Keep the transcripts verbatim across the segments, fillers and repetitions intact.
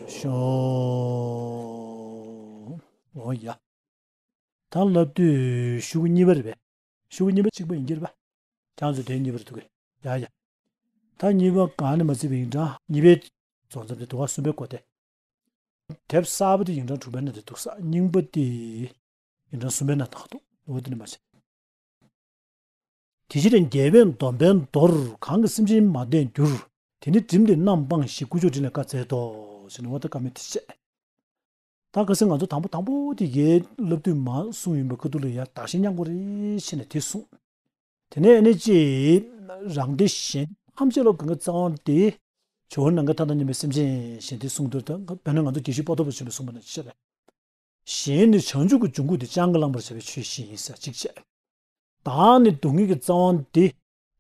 ཤོ། འོ་ཡ། ད་ལབ་དུས་ཤོག་གུ་གཉིས་པ་རེད་པས། ཤོག་གུ་གཉིས་པ་གཅིག་པ་ཡིན་གྱི་རེད་པ། ཁྱེད་ཚོས་དེ་གཉིས་པ་རེད་འདུག་གས། ཡ་ཡ། ད་གཉིས་པ་གང་ནས་མ་བརྩིས་པའི་ཡིག་འབྲུ་གཉིས་པའི་རྫོགས་མཚམས་དེ་དུ་བ་གསུམ་པའི་སྐོར་ཏེ། དེབ་གསར་པ་དེ་ཡིག་འབྲུ་དྲུག་པའི་ནང་དུ་འདུག་ས། རྙིང་པ་དེ་ཡིག་འབྲུ་གསུམ་པའི་ནང་དུ་འདུག་འོ་དེ་ནས་མ་བྱེད། དེ་ཕྱིར་རྒྱལ་བས་སྡོམ་པས་མདོར། གང་གིས་སེམས་ཅན་མ་དད་འགྱུར། དེ་ནི་སྒྲིམ་སྟེ་རྣམ་སྤངས་ཤིག་དཀོན་མཆོག་དྲིན་ལ་བཀའ་སྩལ་ཏོ། ཟེར་ནས་འོ་ད་བཀའ་མོལ་དེ་བྱས། ད་ཁ་སང་ང་ཚོ་དང་པོ་དང་པོ་དེ་གའི་སློབ་དུས་མ་གསུངས་ཡིན་པའི་ཁ་ཐུག་ལ་ཡ་བདག་གཞན་མཉམ་པོ་རེད་ཟེར་ནས་དེ་གསུངས། དེ་ནས་ཨ་ནི་ཅིག་རང་སྡེ་གཞན་ཐམས་ཅད་ལ་གང་གི་རྩ་བ་དེ་ཇོ་བོ་ནམ་མཁའི་མཐའ་དང་མཉམ་པའི་སེམས་ཅན་ཞེས་དེ་གསུངས་དུས། ད་དཔེར་ན་ང་ཚོ་དགེ་བཤེས་པོ་ཏོ་པ་ཆེན་པོས་གསུངས་པ་ནང་བཞིན་རེད། གཞན་ནི་བྱང་ཆུབ་ཀྱི་འབྱུང་ཁུངས་ཏེ། །བྱང་གིས་བླང་བར་བྱ་བའི་ཆོས་བཞིན་ཡིན་ཟེར་གཅིག་བྱས། བདག་ནི་སྡུག་བསྔལ་གྱི་རྩ་བ་འདི།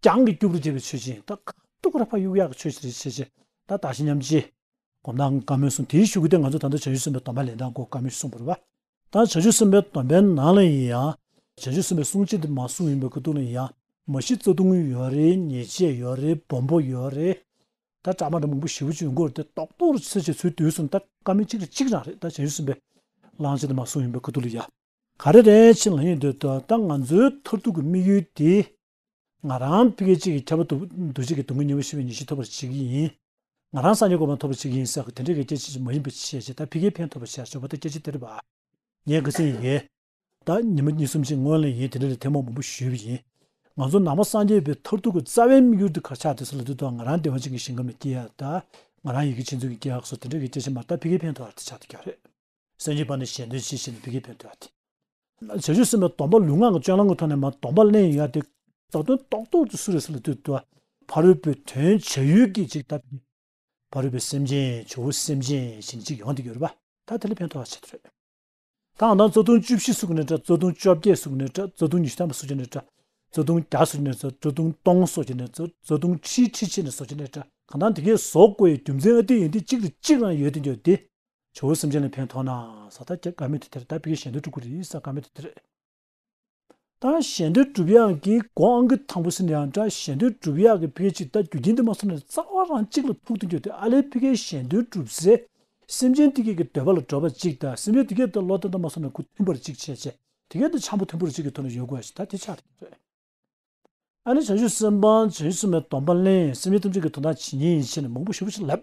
།བྱང་གིས་སྐྱོབ་པར་བྱ་བའི་ཆོས་བཞིན། ད་ག་ཏུ་ག་ར་ཕ་གཡུག་ཡག་གི་ཆོས་ཞིག་རེད་བྱས་བྱས། ད་བདག་གཞན་མཉམ་བརྗེ། གོམ་དང་བཀའ་མོལ་གསུངས། དེའི་གཞུག་གུ་དེ་ང་ཚོ་ད་ལྟ་བྱང་ཆུབ་སེམས་དཔའི་སྡོམ་པ་ལེན་སྟངས་སྐོར་བཀའ་མོལ་གསུངས་པ་རེད་པ། ད་བྱང་ཆུབ་སེམས་དཔའི་སྡོམ་པའི་ནང་ལ་ཡིན་ཡང་། བྱང་ཆུབ་སེམས་དཔའི་གསུང་ཆོས་འདི་མ་གསུངས་ཡིན་པའི་ཁ་ཐུག་ལ་ཡིན་ཡང་། མ་གཞི་རྩ་ལྟུང་ཡོད་རེད། ཉེས་བྱས་ཡོད་རེད། སྦོམ་པོ་ཡོད་རེད། ད་འདྲ་མི་འདྲ་མང་པོ་ཞེ་པོ་ཅིག་ཡོང་གི་ཡོད་རེད་དེ། རྡོག་རྡོག་རེ་ཚོད་བྱས་ཚུར་བསྡུས་སོང་ན་ད་བཀའ་མོལ་གཅིག་རེད། གཅིག་རང་རེད། ད་བྱང་ཆུབ་སེམས་དཔའི་བླང་བྱ་འདི་མ་གསུངས་ཡིན་པའི་ཁ་ཐུག་ལ་ཡ། ག་རེ་རེད་ཕྱིན་ལ་ཡིན་འདོད་དོ། ད་ང་ཚོའི་མཐར་ཐུག་གི་དམིགས་ཡུལ་དེ། ང་རང་ཕ་གི་གཅིག་གི་ཁྱད་པར་དུ་འདུ་བྱེད་ཀྱི་སྡུག་བསྔལ་ཉེ་བར་ཞི་བའི་ངེས་ཤེས་ཐོབ་པར་བྱེད་ཀྱི་ཡིན། ང་རང་སངས་རྒྱས་གོ་འཕང་ཐོབ་པར་བྱེད་ཀྱི་ཡིན་ཟེར་གི་དེ་འདྲའི་གི་སྐད་ཆ་ཞིག་མ་ཡིན་པ་བྱས་བྱས། ད་ཕ་གིའི་ཕན་ཐོགས་པ་བྱས་ཆོག་པ་ད་སྐད་ཆ་དེ་རེད་པ། ངས་ག་ཚོད་ཡིན། ད་ཉི་མ་གཉིས་གསུམ་ཅིག་སྔོན་ལ་ཡིན་དེ་འདྲ་ལ་ཐེངས་མང་མང་པོ་ཞུས་པ་ཡིན། ང་ཚོ་ནང་པ་སངས་རྒྱས་པའི་མཐར་ཐུག་གི་རྩ་བའི་དམིགས་ཡུལ་དེ་ག་རེ་ཆགས་བསྡད་ཟེར་ལབ་དུས། ད་ང་རང་བདེ་བ་ཅན་གྱི་ཞིང་ཁམས་ལ་སྐྱེ་ཡག་དང་། ང་རང་ཡི་གེ་ཆེ་ཚུལ་གྱི་སྐྱེ་ཡག་སོགས་དེ་འདྲ་གི་སྐད་ཆ་མ་རེད། ད་ཕ་གིའི་ཕན་ཐོགས་ཡག་དེ་ཆགས་བསྡད་ཀྱི་རེད། སེམས་ཅན་ཕན་ནི་གཞན་དོན་ཆེ་ཞེས་ནི་ཕ་གིའི་ཕན་ཐོགས་ཡག་དེ། བྱང་ཆུབ་སེམས་དཔའི་སྡོམ་པ་ལུས་ངག་གི་སྤྱོད་ལམ་གྱི་ཐོག་ནས་མར་སྡོམ་པ་ལེན་ཡག་དེ། བདག་དོན་རྡོག་རྡོག་ཏུ་སུ་རེད་ཟེར་ལབ་དུས། ད་ཕ་རོལ་པོའི་དོན་བྱ་ཡུལ་གྱི་ཅིག་ད་ཕ་རོལ་པོའི་སེམས་ཅན། ཇོ་བོ་སེམས་ཅན་ཞེས་ནི་ཅིག་ཡོང་བསྡད་ཀྱི་ཡོད་རེད་པ། ད་དེ་ལ་ཕན་ཐོགས་ཡག་ཆེད་དུ་རེད། ད་ང་རང་རྩ་ལྟུང་བཅུ་བཞི་ཟེར་གྱི་ནའི་འདྲ། རྩ་ལྟུང་བཅོ་བརྒྱད་ཟེར་གྱི་ནའི་འདྲ། རྩ་ལྟུང་ཉི་ཤུ་ཐམ་པ་ཟེར་གྱི་ནའི་འདྲ། རྩ་ལྟུང་བརྒྱ་ཟེར་གྱི་ནའི་འདྲ། རྩ་ལྟུང་སྟོང་ཟེར་གྱི་ནའི་འདྲ། རྩ་ལྟུང་ཁྲི་ཁྲི་ཕྱེད་ནས་ཟེར་གྱི་ནའི་འདྲ། གང་ལྟར་དེ་གས་བཟོ་དགོས་ཡག་རྒྱུ་མཚན་ཨ་དེ་ཡིན་དེ་གཅིག་ལ་གཅིག་རང་ཡོད་དེ། འདོད་དེ་ཇོ་བོ་སེམས་ཅན་ལ་ཕན་ཐོགས་ན་ཟེར། ད་བཀའ་མོལ་དེ་དེ་རེད། ད་ཕ་གིའི་གཞན་དོན་སྒྲུབ་ཀྱི་རེད་ཟེར་བཀའ་མོལ་དེ་དེ་རེད། ད་གཞན་དོན་སྒྲུབ་ཡག་གི་སྒོ་ཨང་ཀི་དང་པོ་ཟེར་ན་ཡང་འདྲ། གཞན་དོན་སྒྲུབ་ཡག་གི་ཕ་གི་ཅིག་ད་རྒྱུ་རྐྱེན་དེ་མ་བཟོས་ན་རྩ་བ་རང་གཅིག་ལ་ཐུག་དེ། འདོད་དེ་ཨ་ལས་ཕ་གིའི་གཞན་དོན་སྒྲུབ་སའི་སེམས་ཅན་དེ་གས་ཀྱི་འདོད་པ་ལ་འགྲོ་བ་ཅིག་དང་། སེམས་ཅན་དེ་གས་དང་བློ་དང་དང་མ་བཟོས་ན་ཁོ་མཐུན་པར་ཅིག་བྱས་བྱས། དེ་གས་དང་འཆམ་པོ་མཐུན་པོར་ཅིག་གི་ཐོག་ནས་ཡོད་དགོས་ཡག་ཞིག་ད་དེ་ཆགས་བསྡད་ཀྱི་རེད། ཨ་ནི་བྱང་ཆུབ་སེམས་དཔའ་བྱང་ཆུབ་སེམས་དཔའི་སྡོམ་པ་ལེན། སེམས་ཅན་ཐམས་ཅད་ཀྱི་དོན་དག་བྱེད་མཁན་ཡིན་ཞེས་ནས་མང་པོ་ཞེ་པོ་ཞིག་ལབ།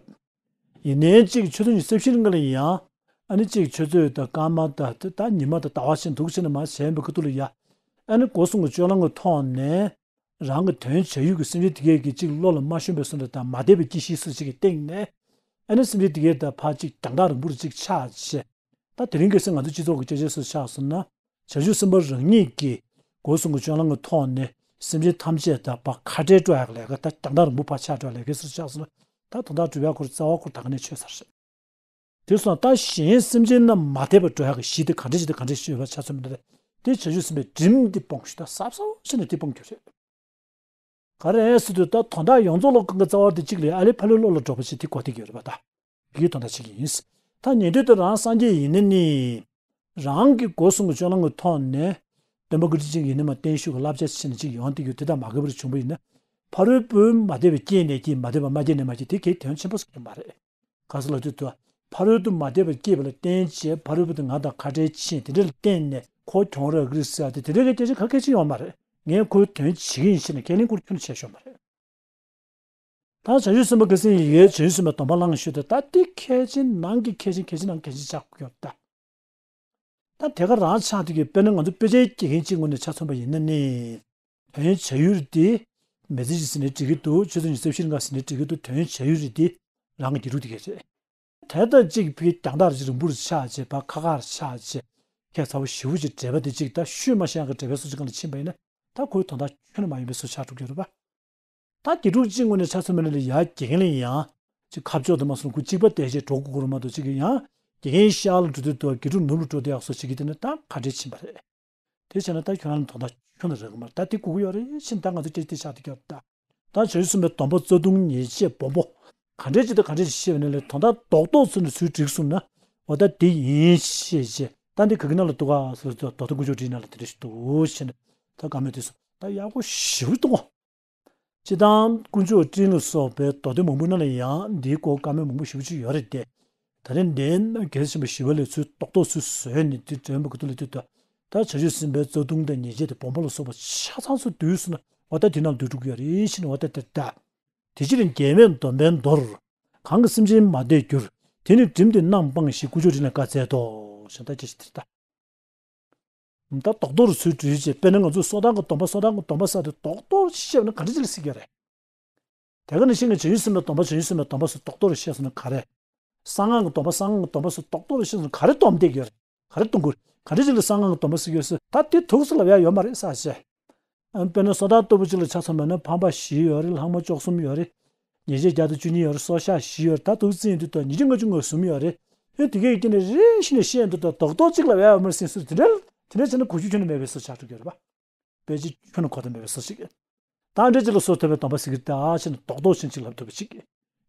ཡིན་ནའི་གཅིག་ཆུ་ཚོད་ཉི་ཤུ་རྩ་བཞིའི་རིང་ལ་ཡིན་ཡང་། ཨ་ནི་གཅིག་ཆུ་ཚོད་དང་སྐར་མ་དང་དེ་ད་ཉི་མ་དང་ཟླ་བ་ཞིག་འདུག་ཕྱིན་ནས་མར་བྱས་པའི་ཁ་ཐུག་ལ་ཡ། ཨ་ནི་སྒོ་གསུམ་གྱི་སྤྱོད་ལམ་གྱི་ཐོག་ནས་རང་གི་དོན་བྱ་ཡུལ་གྱི་སེམས་ཅན་དེ་གས་ཀྱི་གཅིག་བློ་ལ་མ་ཤོང་བའི་བཟོ་འདྲ་དང་། མ་དད་པའི་སྐྱེ་ཤི་སོགས་ཅིག་གི་སྟེང་ནས། ཨ་ནི་སེམས་ཅན་དེ་གས་དང་ཕར་གཅིག་རྒྱང་ཐག་རིང་པོ་རུ་གཅིག་ཆགས་བྱས། ད་དེ་རིང་ཁ་སང་ང་ཚོ་སྤྱི་ཚོགས་ཀྱི་དཔྱད་ཆ་སོགས་ཆགས་སོང་ན། བྱང་ཆུབ་སེམས་དཔའ་རང་ཉིད་ཀྱིས་སྒོ་གསུམ་གྱི་སྤྱོད་ལམ་གྱི་ཐོག་ནས་སེམས་ཅན་ཐམས་ཅད་དང་ཕར་ཁ་བྲལ་འགྲོ་ཡག་ལས་ཀ། ད་རྒྱང་ཐག་རིང་པོ་ཕར་ཆགས་འགྲོ་ཡག་ལས་ཀ་སོགས་ཆགས་སོང་ན། ད་དོན་དག་སྒྲུབ་ཡག་སྐོར་རྩ་བ་སྐོར་ད་ག་ནས་ཆོད་ཚར་རེད། དེ་སོང་ད་གཞན་སེམས་ཅན་རྣམས་མ་དད་པར་འགྲོ་ཡག་གི་གཞི་དེ་ག་འདྲ་ཞིག་དང་ག་འདྲ་ཞིག་ཡོད་པ་ཆ་མཚོན་པ་རེད། དེ་བྱང་ཆུབ་སེམས་དཔའི་སྒྲིམ་དེ་སྤོང་ཞིག་ད་ཟབ་ཟབ་བྱས་ནས་དེ་སྤོང་རྒྱུ་རེད། ག་རེ་ཟེར་དུས་ད་དོན་དག་ཡོངས་རྫོགས་ལ་གང་གི་རྩ་བ་དེ་གཅིག་ལས་ཨ་ལས་ཕ་ལོའི་བློ་ལ་འགྲོ་བ་ཞིག་དེ་གོ་བསྡད་ཀྱི་ཡོད་རེད་པ། ད་ཡི་གེ་དོན་དག་ཅིག་ཡིན། ད་ཉན་ཐོས་དེ་རང་སངས་རྒྱས་ཡིན་ན་ནི། རང་གི་སྒོ་གསུམ་གྱི་སྤྱོད་ལམ་གྱི་ཐོག་ནས། སྟོན་པ་ཀུན་མཁྱེན་ཡིན་ན་མ་བསྟན་བཅོས་ཀྱི་བསླབ་བྱ་ཕྱིན་ཅིག་ཡོང་དེ་ཡོད། དེ་དག་མ་འགལ་བར་བྱུང་བ་ཡིན་ན། ཕ་རོལ་པོས་མ་དད་པ་སྐྱེས་ནས་སྐྱེས། མ་དད་པ་མ་སྐྱེས་ནས་མ་སྐྱེས། དེ་གལ་དོན་ཆེན་པོ་ཟེར་གྱི་མ་རེད། ག་ཟེར་ལབ་དུས་དུ། ཕ་རོལ་ཏུ་མ་དད་པ་སྐྱེས་པ་ལ་བརྟེན་བྱས་ཕ་རོལ་པོ་དེ་ང་དང་ཁ་བྲལ་ཕྱིན། དེ་འདྲ་ལ་བརྟེན་ནས་ཁོ་གྱོང་རག་གི་རེད་ཟེར་ཏེ་དེ་འདྲ་གི་སྐད་ཆ་ག་གེ་ཅིག་ཡོད་མ་རེད། ངས་ཁོའི་དོན་བྱེད་ཀྱི་ཡིན་ཞེས་ནས་ཁས་ལེན་ཁོར་ཁྱོན་ནས་བྱས་ཆོག་མ་རེད། ད་བྱང་ཆུབ་སེམས་དཔའ་ཁ་སང་ཡི་གེ་བྱང་ཆུབ་སེམས་དཔའི་སྡོམ་པ་བླངས་ཞུས་ཏེ། ད་དེ་གལ་ཆེན་ནང་གི་གལ་ཆེན། གལ་ཆེན་ནང་གལ་ཆེན་ཆགས་ཀྱི་ཡོད་ད། ད་དེ་ག་རང་ཆགས་དུས་ཀྱི་དཔེར་ན་ང་ཚོ་དཔེ་ཆའི་དགེ་རྒན་གཅིག་ངོས་ནས་ཆ་མཚོན་པ་ཡིན་ན་ནི། དོན་བྱ་ཡུལ་དེ་མི་ཚེ་གཅིག་ཟིན་ནས་འགྲིག་གི་འདུག་ཆུ་ཚོད་ཉི་ཤུ་རྩ་བཞི་རིང་ག་ཟིན་ནས་འགྲིག་གི་འདུག་དོན་བྱ་ཡུལ་རེད་དེ་རང་གི་དགེ་ཕྲུག་དེ་གས་རེད། དེ་ལྟར་གཅིག་ཕ་གི་རྒྱང་ཐག་རིང་པོ་རུ་ཆགས་བྱས་པ། ཁ་ཁར་ཆགས་བྱས་ཁྱད་མཚར་པོ་ཞེ་པོ་ཅིག་འདྲེས་པ་དེ་གཅིག་ད་ཤུལ་མ་ཤེས་ཡག་གི་འདྲེས་པའི་བཟོ་ཅིག་སྒང་ལ་ཕྱིན་པ་ཡིན་ན། ད་ཁོའི་དོན་དག་ཁྱོན་ནས་མ་ཡིན་པའི་བཟོ་ཆགས་འགྲོ་གི་ཡོད་རེད་པ། ད་དགེ་ཕྲུག་གཅིག་ངོས་ནས་ཆ་མཚོན་པ་ཡིན་ན་ཡ་དགེ་རྒན་ལ་ཡིན་ཡང་། ཅིག་ཁ་ཕྱོགས་དེ་མ་སོང་ཁོ་གཅིག་པ་བསྡད་བྱས་འགྲོ་དགོས་ཀྱི་རེད་མ་གཏོགས་ཅིག་ཡང་། དགེ་རྒན་ཤར་ལ་འགྲོ་དུས་དུ་དགེ་ཕྲུག་ནུབ་ལ་འགྲོ་བསྡད་ཡག་བཟོ་བྱེད་ཀྱི་དེ་ནི་ད་ཁ་བྲལ་ཕྱིན་པ་རེད། དེ་བྱས་ན་ད་ཁྱོད་རང་ལ་དོན་དག་ཁྱོན་ནས་རག་གི་མ་རེད། ད་དེ་དགོས་ཀྱི་ཡོད་རེད་ཕྱིན། ད་ང་ཚོ་སྐད་ཆ་དེ་ཆགས་བསྡད་ཀྱི་ཡོད་རེད་ད། ད་བྱང་ཆུབ་སེམས་དཔའི་སྡོམ་པ་རྩ་ལྟུང་ཉེས་བྱས་སྦོམ་པོ། ག་འདྲས་ཅིག་དང་ག་འདྲས་ཅིག་བཤད་པ་ནི་ལས་དོན་དག་རྡོག་རྡོག་ཚུར་ནས་ཚུར་འགྲིག་སོང་ན། འོ་ད་དེ་ཡིན་ཞེས་བྱས། ད་འདི་ག་གི་ནང་ལ་འདུག་ག་ཟེར་དུས་རྡོ་ཐོ་དཀོན་མཆོག་སྤྲིན་ནང་ལ་དེ་འདྲ་ཞིག་འདུག་ཟེར་ནས་ད་བཀའ་མོལ་དེ་སོང་ད་ཡག་པོ་ཞེ་པོ་འདུག་གོ། སྤྱིར་བཏང་དཀོན་མཆོག་སྤྲིན་ལ་སོགས་པའི་མདོ་སྡེ་མང་པོའི་ནང་ལ་ཡང་འདིའི་སྐོར་བཀའ་མོལ་མང་པོ་ཞེ་པོ་ཅིག་ཡོད་རེད་དེ། ད་རེས་འདི་རྒྱལ་སྲས་ཆེན་པོ་ཞི་བ་ལྷས་ཚུར་རྡོག་རྡོག་ཚུར་བཟོས་ནས་དེ་དྲན་པ་གི་ཐོག་ལ་དེ་ད་ད་བྱང་ཆུབ་སེམས་དཔའི་རྩ་ལྟུང་དང་ཉེས་བྱས་དང་སྦོམ་པ་ལ་སོགས་པ་ཆ་ཚང་ཚུར་བསྡུས་སོང་ན་འོ་ད་དེ་ནང་ལ་སྡོད་འགྲོ་གི་ཡོད་རེད་ཞེས་ནས་འོ་ད་དེ་ད། དེ་ཕྱིར་འགལ་མེད་སྡོམ་པའི་མདོར། གང་གིས་སེམས་ཅན་མ་དད་གྱུར། དེ་ནི་བསྒྲིམས་ཏེ་རྣམ་སྤངས་ཤིག་ཀུ་ཅོ་འདྲེན་ལ་བཀའ་སྩལ་ཏོ། ཞེས་ད་ཅི་ཞིག་དེ་ལྟ། ད་རྡོག་རྡོག་རུ་ཚུར་བསྡུས་བྱས་དཔེར་ན་ང་ཚོས་སོ་ཐར་གྱི་སྡོམ་པ་སོ་ཐར་གྱི་སྡོམ་པ་ཟེར་དེ་རྡོག་རྡོག་བཤད་ན་ག་འདྲ་ཅིག་ལ་སྲིད་ཀྱི་རེད། དེ་ག་ནང་བཞིན་གྱི་བྱང་ཆུབ་སེམས་དཔའི་སྡོམ་པ་བྱང་ཆུབ་སེམས་དཔའི་སྡོམ་པ་ཟེར་རྡོག་རྡོག་རུ་བཤད་སོང་ན་ག་རེ། གསང་སྔགས་ཀྱི་སྡོམ་པ་གསང་སྔགས་ཀྱི་སྡོམ་པ་ཟེར་རྡོག་རྡོག་རུ་བཤད་སོང་ན་ག་རེ་སྡོམ་བསྡད་ཀྱི་རེད། ག་རེ་གཏོང་དགོས། ག་འདྲ་ཅིག་ལ་གསང་སྔགས་ཀྱི་སྡོམ་པ་ཟེར་གྱི་ཡོད་ཟེར་ད་དེ་ཐུགས་སུ་ལབ་ཡ་ཡོད་མ་རེད་ཟེར་བྱས། ཨ་དཔེར་ན་སོ་ཐར་ལྟ་བུ་ཅིག་ལ་ཆ་མཚོན་པ་ན་ཕམ་པ་བཞི་ཡོད་རེད། ལྷག་མ་བཅུ་གསུམ་ཡོད་རེད། ཉེས་བྱས་བརྒྱ་དང་བཅུ་གཉིས་ཡོད་རེད། སྲོག་ཆགས་བཞི་ཡོད་རེད། ད་དུང་རྩིས་ཡིན་དུས་ད་ཉིས་བརྒྱ་ལྔ་བཅུ་ང་གསུམ་ཡོད་རེད། ཨེ་དེ་གའི་རྐྱེན་ནས་རེ་ཞིག་ནས་བཤད་ཡོང་དུས་ད་རྡོག་རྡོག་གཅིག་ལ་བས་མར་ཟིན་སྲིད་དེ་འདྲ་དེ་འདྲ་བྱས་ན་གོ་རྒྱུ་ཁྱོན་ནས་མེད་པའི་བཟོ་ཆགས་འགྲོ་གི་རེད་པ། དཔེ་ཅིག་ཁྱོན་ནས་གོ་ཐབས་མེད་པའི་བཟོ་ཞིག་ད་འདྲ་ཅིག་ལ་སོ་ཐར་པའི་སྡོམ་པ་ཟེར་གི་རེད་ད་བྱས་ན་རྡོག་རྡོག་ཆེན་ཅིག་ལབ་ཐུབ་པ་ཅིག་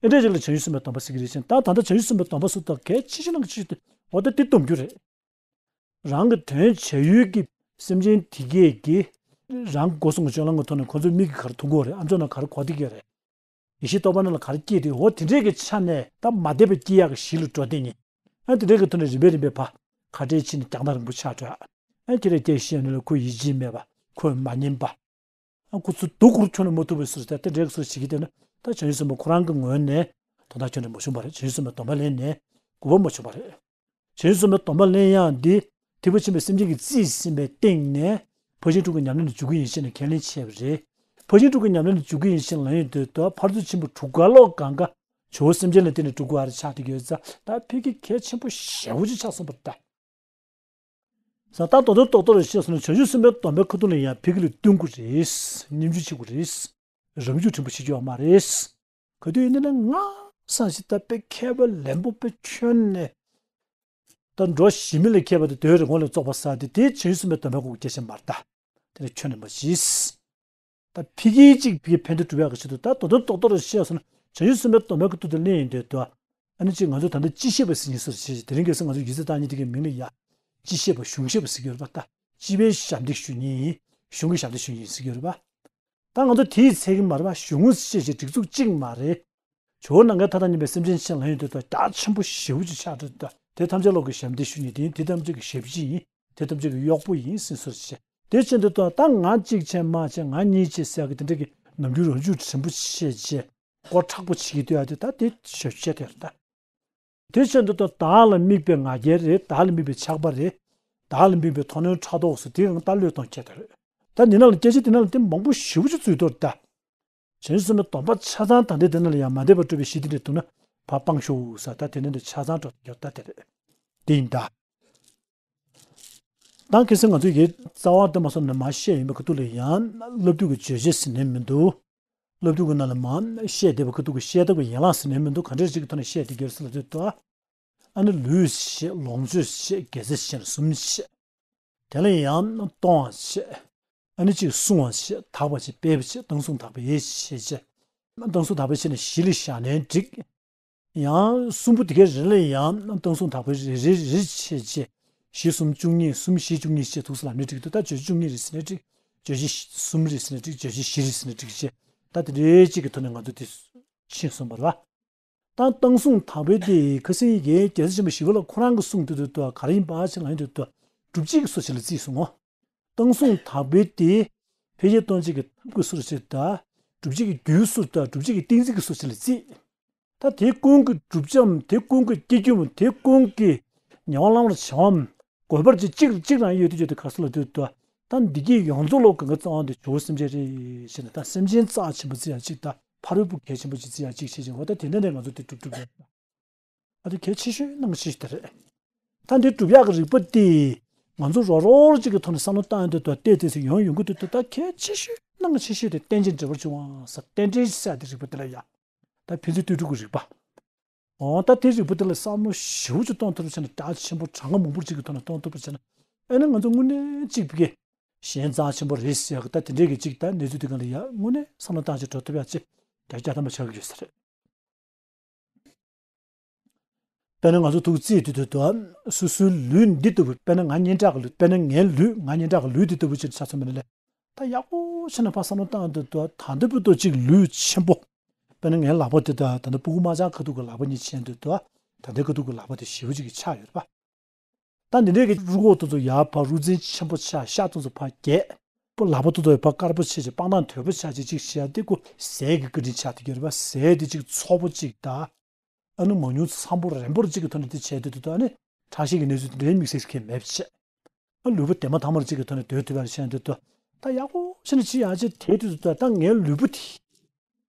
ཨེ་འདྲ་ཅིག་ལ་བྱང་ཆུབ་སེམས་དཔའི་སྡོམ་པ་ཟེར་གི་རེད་ཅེ་ན་ད་ད་ལྟ་བྱང་ཆུབ་སེམས་དཔའི་སྡོམ་པ་ཟེར་ད་གལ་ཆེ་ཤོས་ནང་གི་ཆེ་ཤོས་དེ་འོ་ད་དེ་སྡོམ་རྒྱུ་རེད། རང་གི་དོན་བྱ་ཡུལ་གྱི་སེམས་ཅན་དེ་གས་ཀྱིས་རང་སྒོ་གསུམ་གྱི་སྤྱོད་ལམ་གྱི་ཐོག་ནས་ཁོ་ཚོའི་མིག་གིས་ག་རེ་མཐོང་གི་ཡོད་རེད། ཨ་མཆོག་ནང་ག་རེ་གོ་བསྡད་ཀྱི་ཡོད་རེད། ཡེ་ཤེས་རྟོགས་པ་རྣམས་ལ་ག་རེ་སྐྱེས་ཏེ་འོ་དེ་འདྲས་ཀྱི་ཆ་ནས་ད་མ་དད་པ་སྐྱེ་ཡག་གི་གཞི་ལ་འགྲོ་བསྡད་ནས་ཨ་དེ་འདྲས་ཀྱི་ཐོག་ནས་རིམ་པས་རིམ་པས་ཕར་ཁ་བྲལ་ཕྱིན་ནས་རྒྱང་ཐག་རིང་པོ་ཆགས་འགྲོ་ཡ། ཨ་ཁྱེད་རས་སྐད་བཤད་ནས་ལ་ཁོས་ཡིད་ཆེས་མེད་པ་ཁོས་མ་ཉན་པ། ཨ་ཁོ་ཚོ་སྡུག་གུར་ཁྱོན་ནས་མ་ཐུབ་པའི་ཟུར་དེ་དེ་འདྲའི་ཟུར་བྱེད་ཀྱི་བསྡད་ན་ད་བྱང་ཆུབ་སེམས་དཔའ་ཁོ་རང་གི་ངོས་ནས་དོན་དག་ཁྱོན་ནས་མ་བྱུང་བ་རེད། བྱང་ཆུབ་སེམས་དཔའི་སྡོམ་པ་ལེན་ནས་དགོས་པ་མ་བྱུང་བ་རེད། བྱང་ཆུབ་སེམས་དཔའི་སྡོམ་པ་ལེན་ཡག་འདི་ཐེག་པ་ཆེན་པོའི་སེམས་ཅན་གྱི་རྩིས་ཟིན་པའི་སྟེང་ནས་ཕར་ཕྱིན་དྲུག་གི་ཉམས་ལེན་ལ་འཇུག་གི་ཡིན་ཞེས་ནས་ཁས་ལེན་བྱས་པ་རེད། ཕར་ཕྱིན་དྲུག་གི་ཉམས་ལེན་ལ་འཇུག་གི་ཡིན་ཞེས་ལབ་ཡོང་དུས་ད་ཕར་ཚུར་ཆེན་པོ་དྲུག་ག་ལོག་གང་ག་ཇོ་བོ་སེམས་ཅན་ལ་བརྟེན་ནས་སྒྲུབ་དགོས་པ་རེད་ཆགས་བསྡད་ཀྱི་ཡོད་ཙང་ད་ཕ་གི་གལ་ཆེན་པོ་ཞེ་པོ་ཅིག་ཆགས་སོང་བ་རེད་ད། ས་ད་རྡོག་རྡོག་རྡོག་རྡོག་རེ་བཤད་སོང་ན་བྱང་ཆུབ་སེམས་དཔའི་སྡོམ་པའི་ཁ་ཐུག་ལ་ཡང་ཕ་གི་ལ་བསྟུན་དགོས་རེད། སྙོམས་འཇུག་བྱེད་དགོས་རེད། རང་འཇུག་ཕྲན་བུ་བྱེད་རྒྱུ་ཡོད་མ་རེད། ག་དུས་ཡིན་ན་ང་སང་ཞིག་ད་དཔེ་མཁས་པ་ལན་པོ་དཔེ་ཁྱོན་ནས་ད་འགྲོ་ཞི་མི་ལ་མཁས་པ་དེ་དོན་རེ་ངོ་ལ་བཙོག་པ་ཟ་དེ་དེ་བྱང་ཆུབ་སེམས་དཔའི་སྡོམ་པའི་སྐོར་གྱི་སྐད་ཆ་མ་རེད་ད། དེ་ལ་ཁྱོན་ནས་མ་བྱེད། ད་ཕ་གིའི་གཅིག་ཕ་གིའི་ཕན་བདེ་སྒྲུབ་ཡག་གི་ཆེད་དུ་ད་རྡོག་རྡོག་རྡོག་རྡོག་རེ་བཤད་སོང་ན་བྱང་ཆུབ་སེམས་དཔའི་སྡོམ་པའི་ཁ་ཐུག་དེ་གླེང་ཡིན་དུས་ད། ཨ་ནི་གཅིག་ང་ཚོ་ད་ལྟ་སྤྱི་བཤད་པ་ཟེར་ཡིན་ཟེར་བྱས་དེ་རིང་ཁ་སང་ང་ཚོ་ཡིག་ཚད་བཏང་མཁན་དེ་གའི་མིང་ལ་ཡ། སྤྱི་བཤད་པ་གཞུང་བཤད་པ་ཟེར་གྱི་ཡོད་རེད་པ་ད། སྤྱི་པའི་ཞབས་འདེགས་ཞུ་མཁན་ཡིན། གཞུང་གི་ཞབས་འདེགས་ཞུ་མཁན་ཡིན་ཟེར་གྱི་ཡོད་རེད་པ། ད་ང་ཚོ་དེའི་ཚད་ཀྱི་མ་རེད་པ། གཞུང་བཤད་བྱས་སྒྲིག་འཛུགས་གཅིག་མ་རེད། ཇོ་བོ་ནམ་མཁའི་མཐའ་དང་མཉམ་པའི་སེམས་ཅན་ཆེན་ལ་ཡོང་དུས་ད་རྒྱ་ཆེན་པོ་ཞེ་པོ་ཅིག་ཆགས་འགྲོ་དུས་ད་དེ་ཐམས་ཅད་བློ་གི་ཞབས་འདེགས་ཞུ་མཁན་དེ་ཡིན། དེ་ཐམས་ཅད་ཀྱི་ཞབས་ཕྱི་ཡིན། དེ་ཐམས་ཅད་ཀྱི་གཡོག་པོ་ཡིན་ཟེར་སོ་བྱས། དེ་བྱས་འདུག་ད་ད་ང་གཅིག་བྱས་མ་བྱས་ང་གཉིས་བྱས་ཟེར་གི་དེ་འདྲ་གི་ནམ་རྒྱུན་རང་ཚུགས་དྲན་པོ་བྱས་བྱས་མགོ་མཁྲེགས་པོ་བྱེད་ཀྱི་འདུག་ཡ་དེ་ད་དེ་ཞབས་ཕྱི་དེ་རེད་ད། དེ་བྱས་འདུག་ད་བདག་ལ་དམིགས་པའི་ང་རྒྱལ་རེད། བདག་ལ་དམིགས་པའི་ཆགས་པ་རེད། བདག་ལ་དམིགས་པའི་མཐོང་སྣང་ཕྲག་དོག་སོགས་དེ་ཡང་ད་བློས་གཏོང་ཁྱད་དེ་རེད། ད་འདི་ནང་ལ་སྐད་ཆ་འདི་ནང་ལ་དེ་མང་པོ་ཞེ་པོ་ཅིག་ཚུད་འདུག་ད། བྱང་ཆུབ་སེམས་དཔའི་སྡོམ་པ་ཆ་ཚང་ད་ལྟའི་དེ་ནང་ལ་ཡང་མ་འདས་པ་སྤྲོས་པའི་གཞི་དེ་འདྲ་འདུག་ན་ཕར་སྤང་ཤོག་ཟེར་ད་དེ་ནང་དུ་ཆ་ཚང་འགྲོ་རྒྱུ་ད་དེ་རེད། དེ་ཡིན་ད། ད་གལ་སྲིད་ང་ཚོ་ཡི་རྩ་བ་དེ་མ་སོང་ན་མ་བཤད་ཡིན་པའི་ཁ་ཐུག་ལ་ཡང་སློབ་དེབ་ཀྱི་བརྗོད་བྱ་ཟེར་ནས་མི་འདུག་སློབ་དེབ་ཀྱི་ནང་ལ་མ་བཤད་བསྡད་པའི་ཁ་ཐུག་གི་བཤད་ཐབས་ཀྱི་ཡན་ལག་ཟེར་ནས་མི་འདུག་ག་འདྲ་ཞིག་གི་ཐོག་ནས་བཤད་བསྡད་ཀྱི་ཡོད་ཟེར་ལབ་དུས་ད། ཨ་ནི་ལུས་བཤད། ལོངས་སྤྱོད་བཤད། དགེ་རྩ་བཤད་ནས་གསུམ་བཤད། དེ་ལ་ཡང་གཏོང་བ་བཤད། ཨ་ནི་གཅིག་བསྲུང་བ་བཤད། དག་པ་བྱེད། སྤེལ་བ་བྱེད། བཏང་བསྲུང་དག་པའི་བྱེད་བྱེད། བཏང་བསྲུང་དག་པའི་བྱེད་ནས་གཞི་ལ་བཞག་ནའི་འགྲིག་ཡང་གསུམ་པོ་དེ་གའི་རིང་ལ་ཡང་བཏང་བསྲུང་དག་པའི་རེ་རེ་རེ་བྱེད་བྱེད། གཞི་གསུམ་བཅུ་གཉིས། གསུམ་བཞི་བཅུ་གཉིས་བྱེད་ཐུགས་སུ་ལ་ནི་འགྲིག་འདུག་ད་བརྗོད་བྱ་བཅུ་གཉིས་རེད་ཟེར་ནའི་འགྲིག་བརྗོད་བྱ་གསུམ་རེད་ཟེར་ནའི་འགྲིག་བརྗོད་བྱ་བཞི་རེད་ཟེར་ནའི་འགྲིག་བྱེད། ད་དེ་རེ་གཅིག་གི་ཐོག་ནས་ང་ཚོ་དེ་ཕྱིན་སོང་བ་རེད་བ། ད་བཏང་བསྲུང་དག་པའི་དེ་ཁ་སང་ཡི་གེ་རྒྱལ་སྲས་ཆེན་པོ་ཞི་བ་ལྷ་ཁོ་རང་གི་གསུང་དུ་དུ་དུ་ག་རེ་ཡིན་པ་ཞེས་ལ་ཡིན་དུ་དུ་སྒྲུབ་བྱེད་ཀྱི་སོ་ཞིག་ལ་བརྩིས་སོང་ངོ་། བཏང་བསྲུང་དག་པའི་དེ་འཕེལ་རྒྱས་གཏོང་བྱེད་ཀྱི་ཐབས་ཀྱི་སོ་ཞིག་དང་སྒྲུབ་བྱེད་ཀྱི་རྒྱུའི་སོ་དང་སྒྲུབ་བྱེད་ཀྱི་གཏན་ཚིགས་ཀྱི་སོ་ཞིག་ལ་བརྩིས། ད་དེ་ཀུན་གྱི་བསྒྲུབ་བྱའམ་དེ་ཀུན་གྱི་སྐྱེ་རྒྱུའམ་དེ་ཀུན་གྱི་ཉེ་བར་བླང་བར་བྱའམ། དགོས་པར་ཅིག་གཅིག་གཅིག་རང་ཡོད་དུས་ཡོད་དུས་ག་ས་ལ་དུས་དུ། ད་འདི་གའི་ཡོངས་རྫོགས་ལོ་གང་ག་རྩ་བ་འདི་ཇོ་བོ་སེམས་ཅན་རེད་ཞེ་ན་ད་སེམས་ཅན་རྩ་ཆེན་པོ་བརྩི་ཡ་གཅིག་དང་ཕ་རོལ་པོ་གལ་ཆེན་པོ་ཅིག་བརྩི་ཡ་གཅིག་བྱེད་ཅིང་འོ་ད་དེ་འདྲ་ནས་ང་ཚོ་དེ་སྒྲུབ་སྒྲུབ་ཡ། ཨ་དེ་གལ་ཆེ་ཤོས་ནང་ཆེ་ཤོས་དེ་རེད། ད་འདི་སྒྲུབ་ཡག་གི་རིགས་པ་དེ་ང་ཚོ་རོགས་རོགས་གཅིག་གི་ཐོག་ནས་བསམ་བློ་བཏང་ཡོང་དུས་ད་བལྟས་བལྟས་སུ་ཡོང་ཡོང་གི་འདུག་ད་གལ་ཆེ་ཤོས་ནང་ཆེ་ཤོས་དེ་རྟེན་ཅིང་འབྲེལ་བར་འབྱུང་བ་ཟེར་རྟེན་འབྲེལ་ཟེར་དེ་རིགས་པ་དེ་ལ་ཡ། ད་ཕན་ཚུན་ལྟོས་གྲུབ་ཀྱི་རིགས་པ། འོ་ད་དེ་རིགས་པ་དེ་ལ་བསམ་བློ་ཞེ་པོ་ཅིག་གཏོང་ཐུབ་པ་བྱས་ན་རྒྱ་ཆེན་པོ་གྲངས་ཀ་མང་པོ་ཅིག་གི་ཐོག་ནས་གཏོང་ཐུབ་པ་བྱས་ན་ཨེ་ན་ང་ཚོ་དངོས་གནས་གཅིག་པུ་གི་གཞན་རྩ་ཆེན་པོ་རེད་ཟེར་ཡག་གི་ད་དེ་འདྲའི་གི་གཅིག་ད་གནས་ཚུལ་དེ་ག་ལ་ཡ་དངོས་གནས་བསམ་བློ་བཏང་ཅིག་འགྲོ་ཐུབ་ཡག་ཅིག་རྒྱ་རྒྱ་ཐམ་པ་ཆགས་ཀྱི་ཡོད་ས་རེད། དཔེར་ན་ང་ཚོ་ཐུགས་རྩིས་དུས་དུས་དུ་སོ་སོའི་ལུས་འདི་ལྟ་བུ་དཔེར་ན་ང་སྙན་གྲགས་ཀྱི་ལུས་དཔེར་ན་ངའི་ལུས་ང་སྙན་གྲགས་ཀྱི་ལུས་འདི་ལྟ་བུ་ཅིག་ཆ་ཚང་མིན་ལས། ད་ཡག་པོ་བྱས་ནས་ཕར་བསམ་བློ་བཏང་དུས་དུ་ད་ལྟ་བུ་ཏོ་གཅིག་ལུས་ཆེན་པོ། དཔེར་ན་ངའི་ལག་པ་དེ་དང་ད་ལྟ་ཕྲུ་གུ་དམར་ལྕང་ཁ་ཐུག་གི་ལག་པ་གཉིས་ཆེན་དུས་དུ་ ད་ལྟའི་ཁ་ཐུག་གི་ལག་པ་དེ་ཞེ་པོ་ཅིག་གི་ཆག་ཡོད་རེད་པ། ད་འདི་འདྲའི་གི་རུས་ཁོག་དེ་ཚོ་ཡར་ཕར་རུས་གཙང་ཆེན་པོ་ཆགས། ཤ་དེ་ཚོ་ཕར་རྒྱས། པོ་ལག་པ་དེ་ཚོ་ཡར་ཕར་དཀར་པོ་ཆགས་བྱས། པང་གདང་དོད་པོ་ཆགས་བྱས་ཅིག་བྱས་ཏེ་ཁོ་ཟས་ཀྱི་བཀའ་དྲིན་ཆགས་བསྡད་ཀྱི་ཡོད་རེད་པ། ཟས་དེ་ཅིག་ཚོགས་པོ་ཅིག་དང་། ཨ་ནི་མང་ཉུང་འཚམ་པོ་རན་པོ་ཅིག་གི་ཐོག་ནས་དེ་བྱས་བསྡད་འདུག་ད་ཨ་ནི་ཁྲག་ཤེད་ཀྱི་གནས་ཚུལ་དེ་འདྲའི་དམིགས་བསལ་གྱི་མེད་པ་བྱས། ཨ་ལུས་པོ་དེ་མ་ཐང་མར་ཅིག་གི་ཐོག་ནས་སྡོད་ཐུབ་པ་བྱས་འདུག་ད་ཡག་པོ་བྱས་ནས་ཅིག་ཡག་ཅིག་དེ་དུས་ད་ད་ངའི་ལུས་པོ་དེ།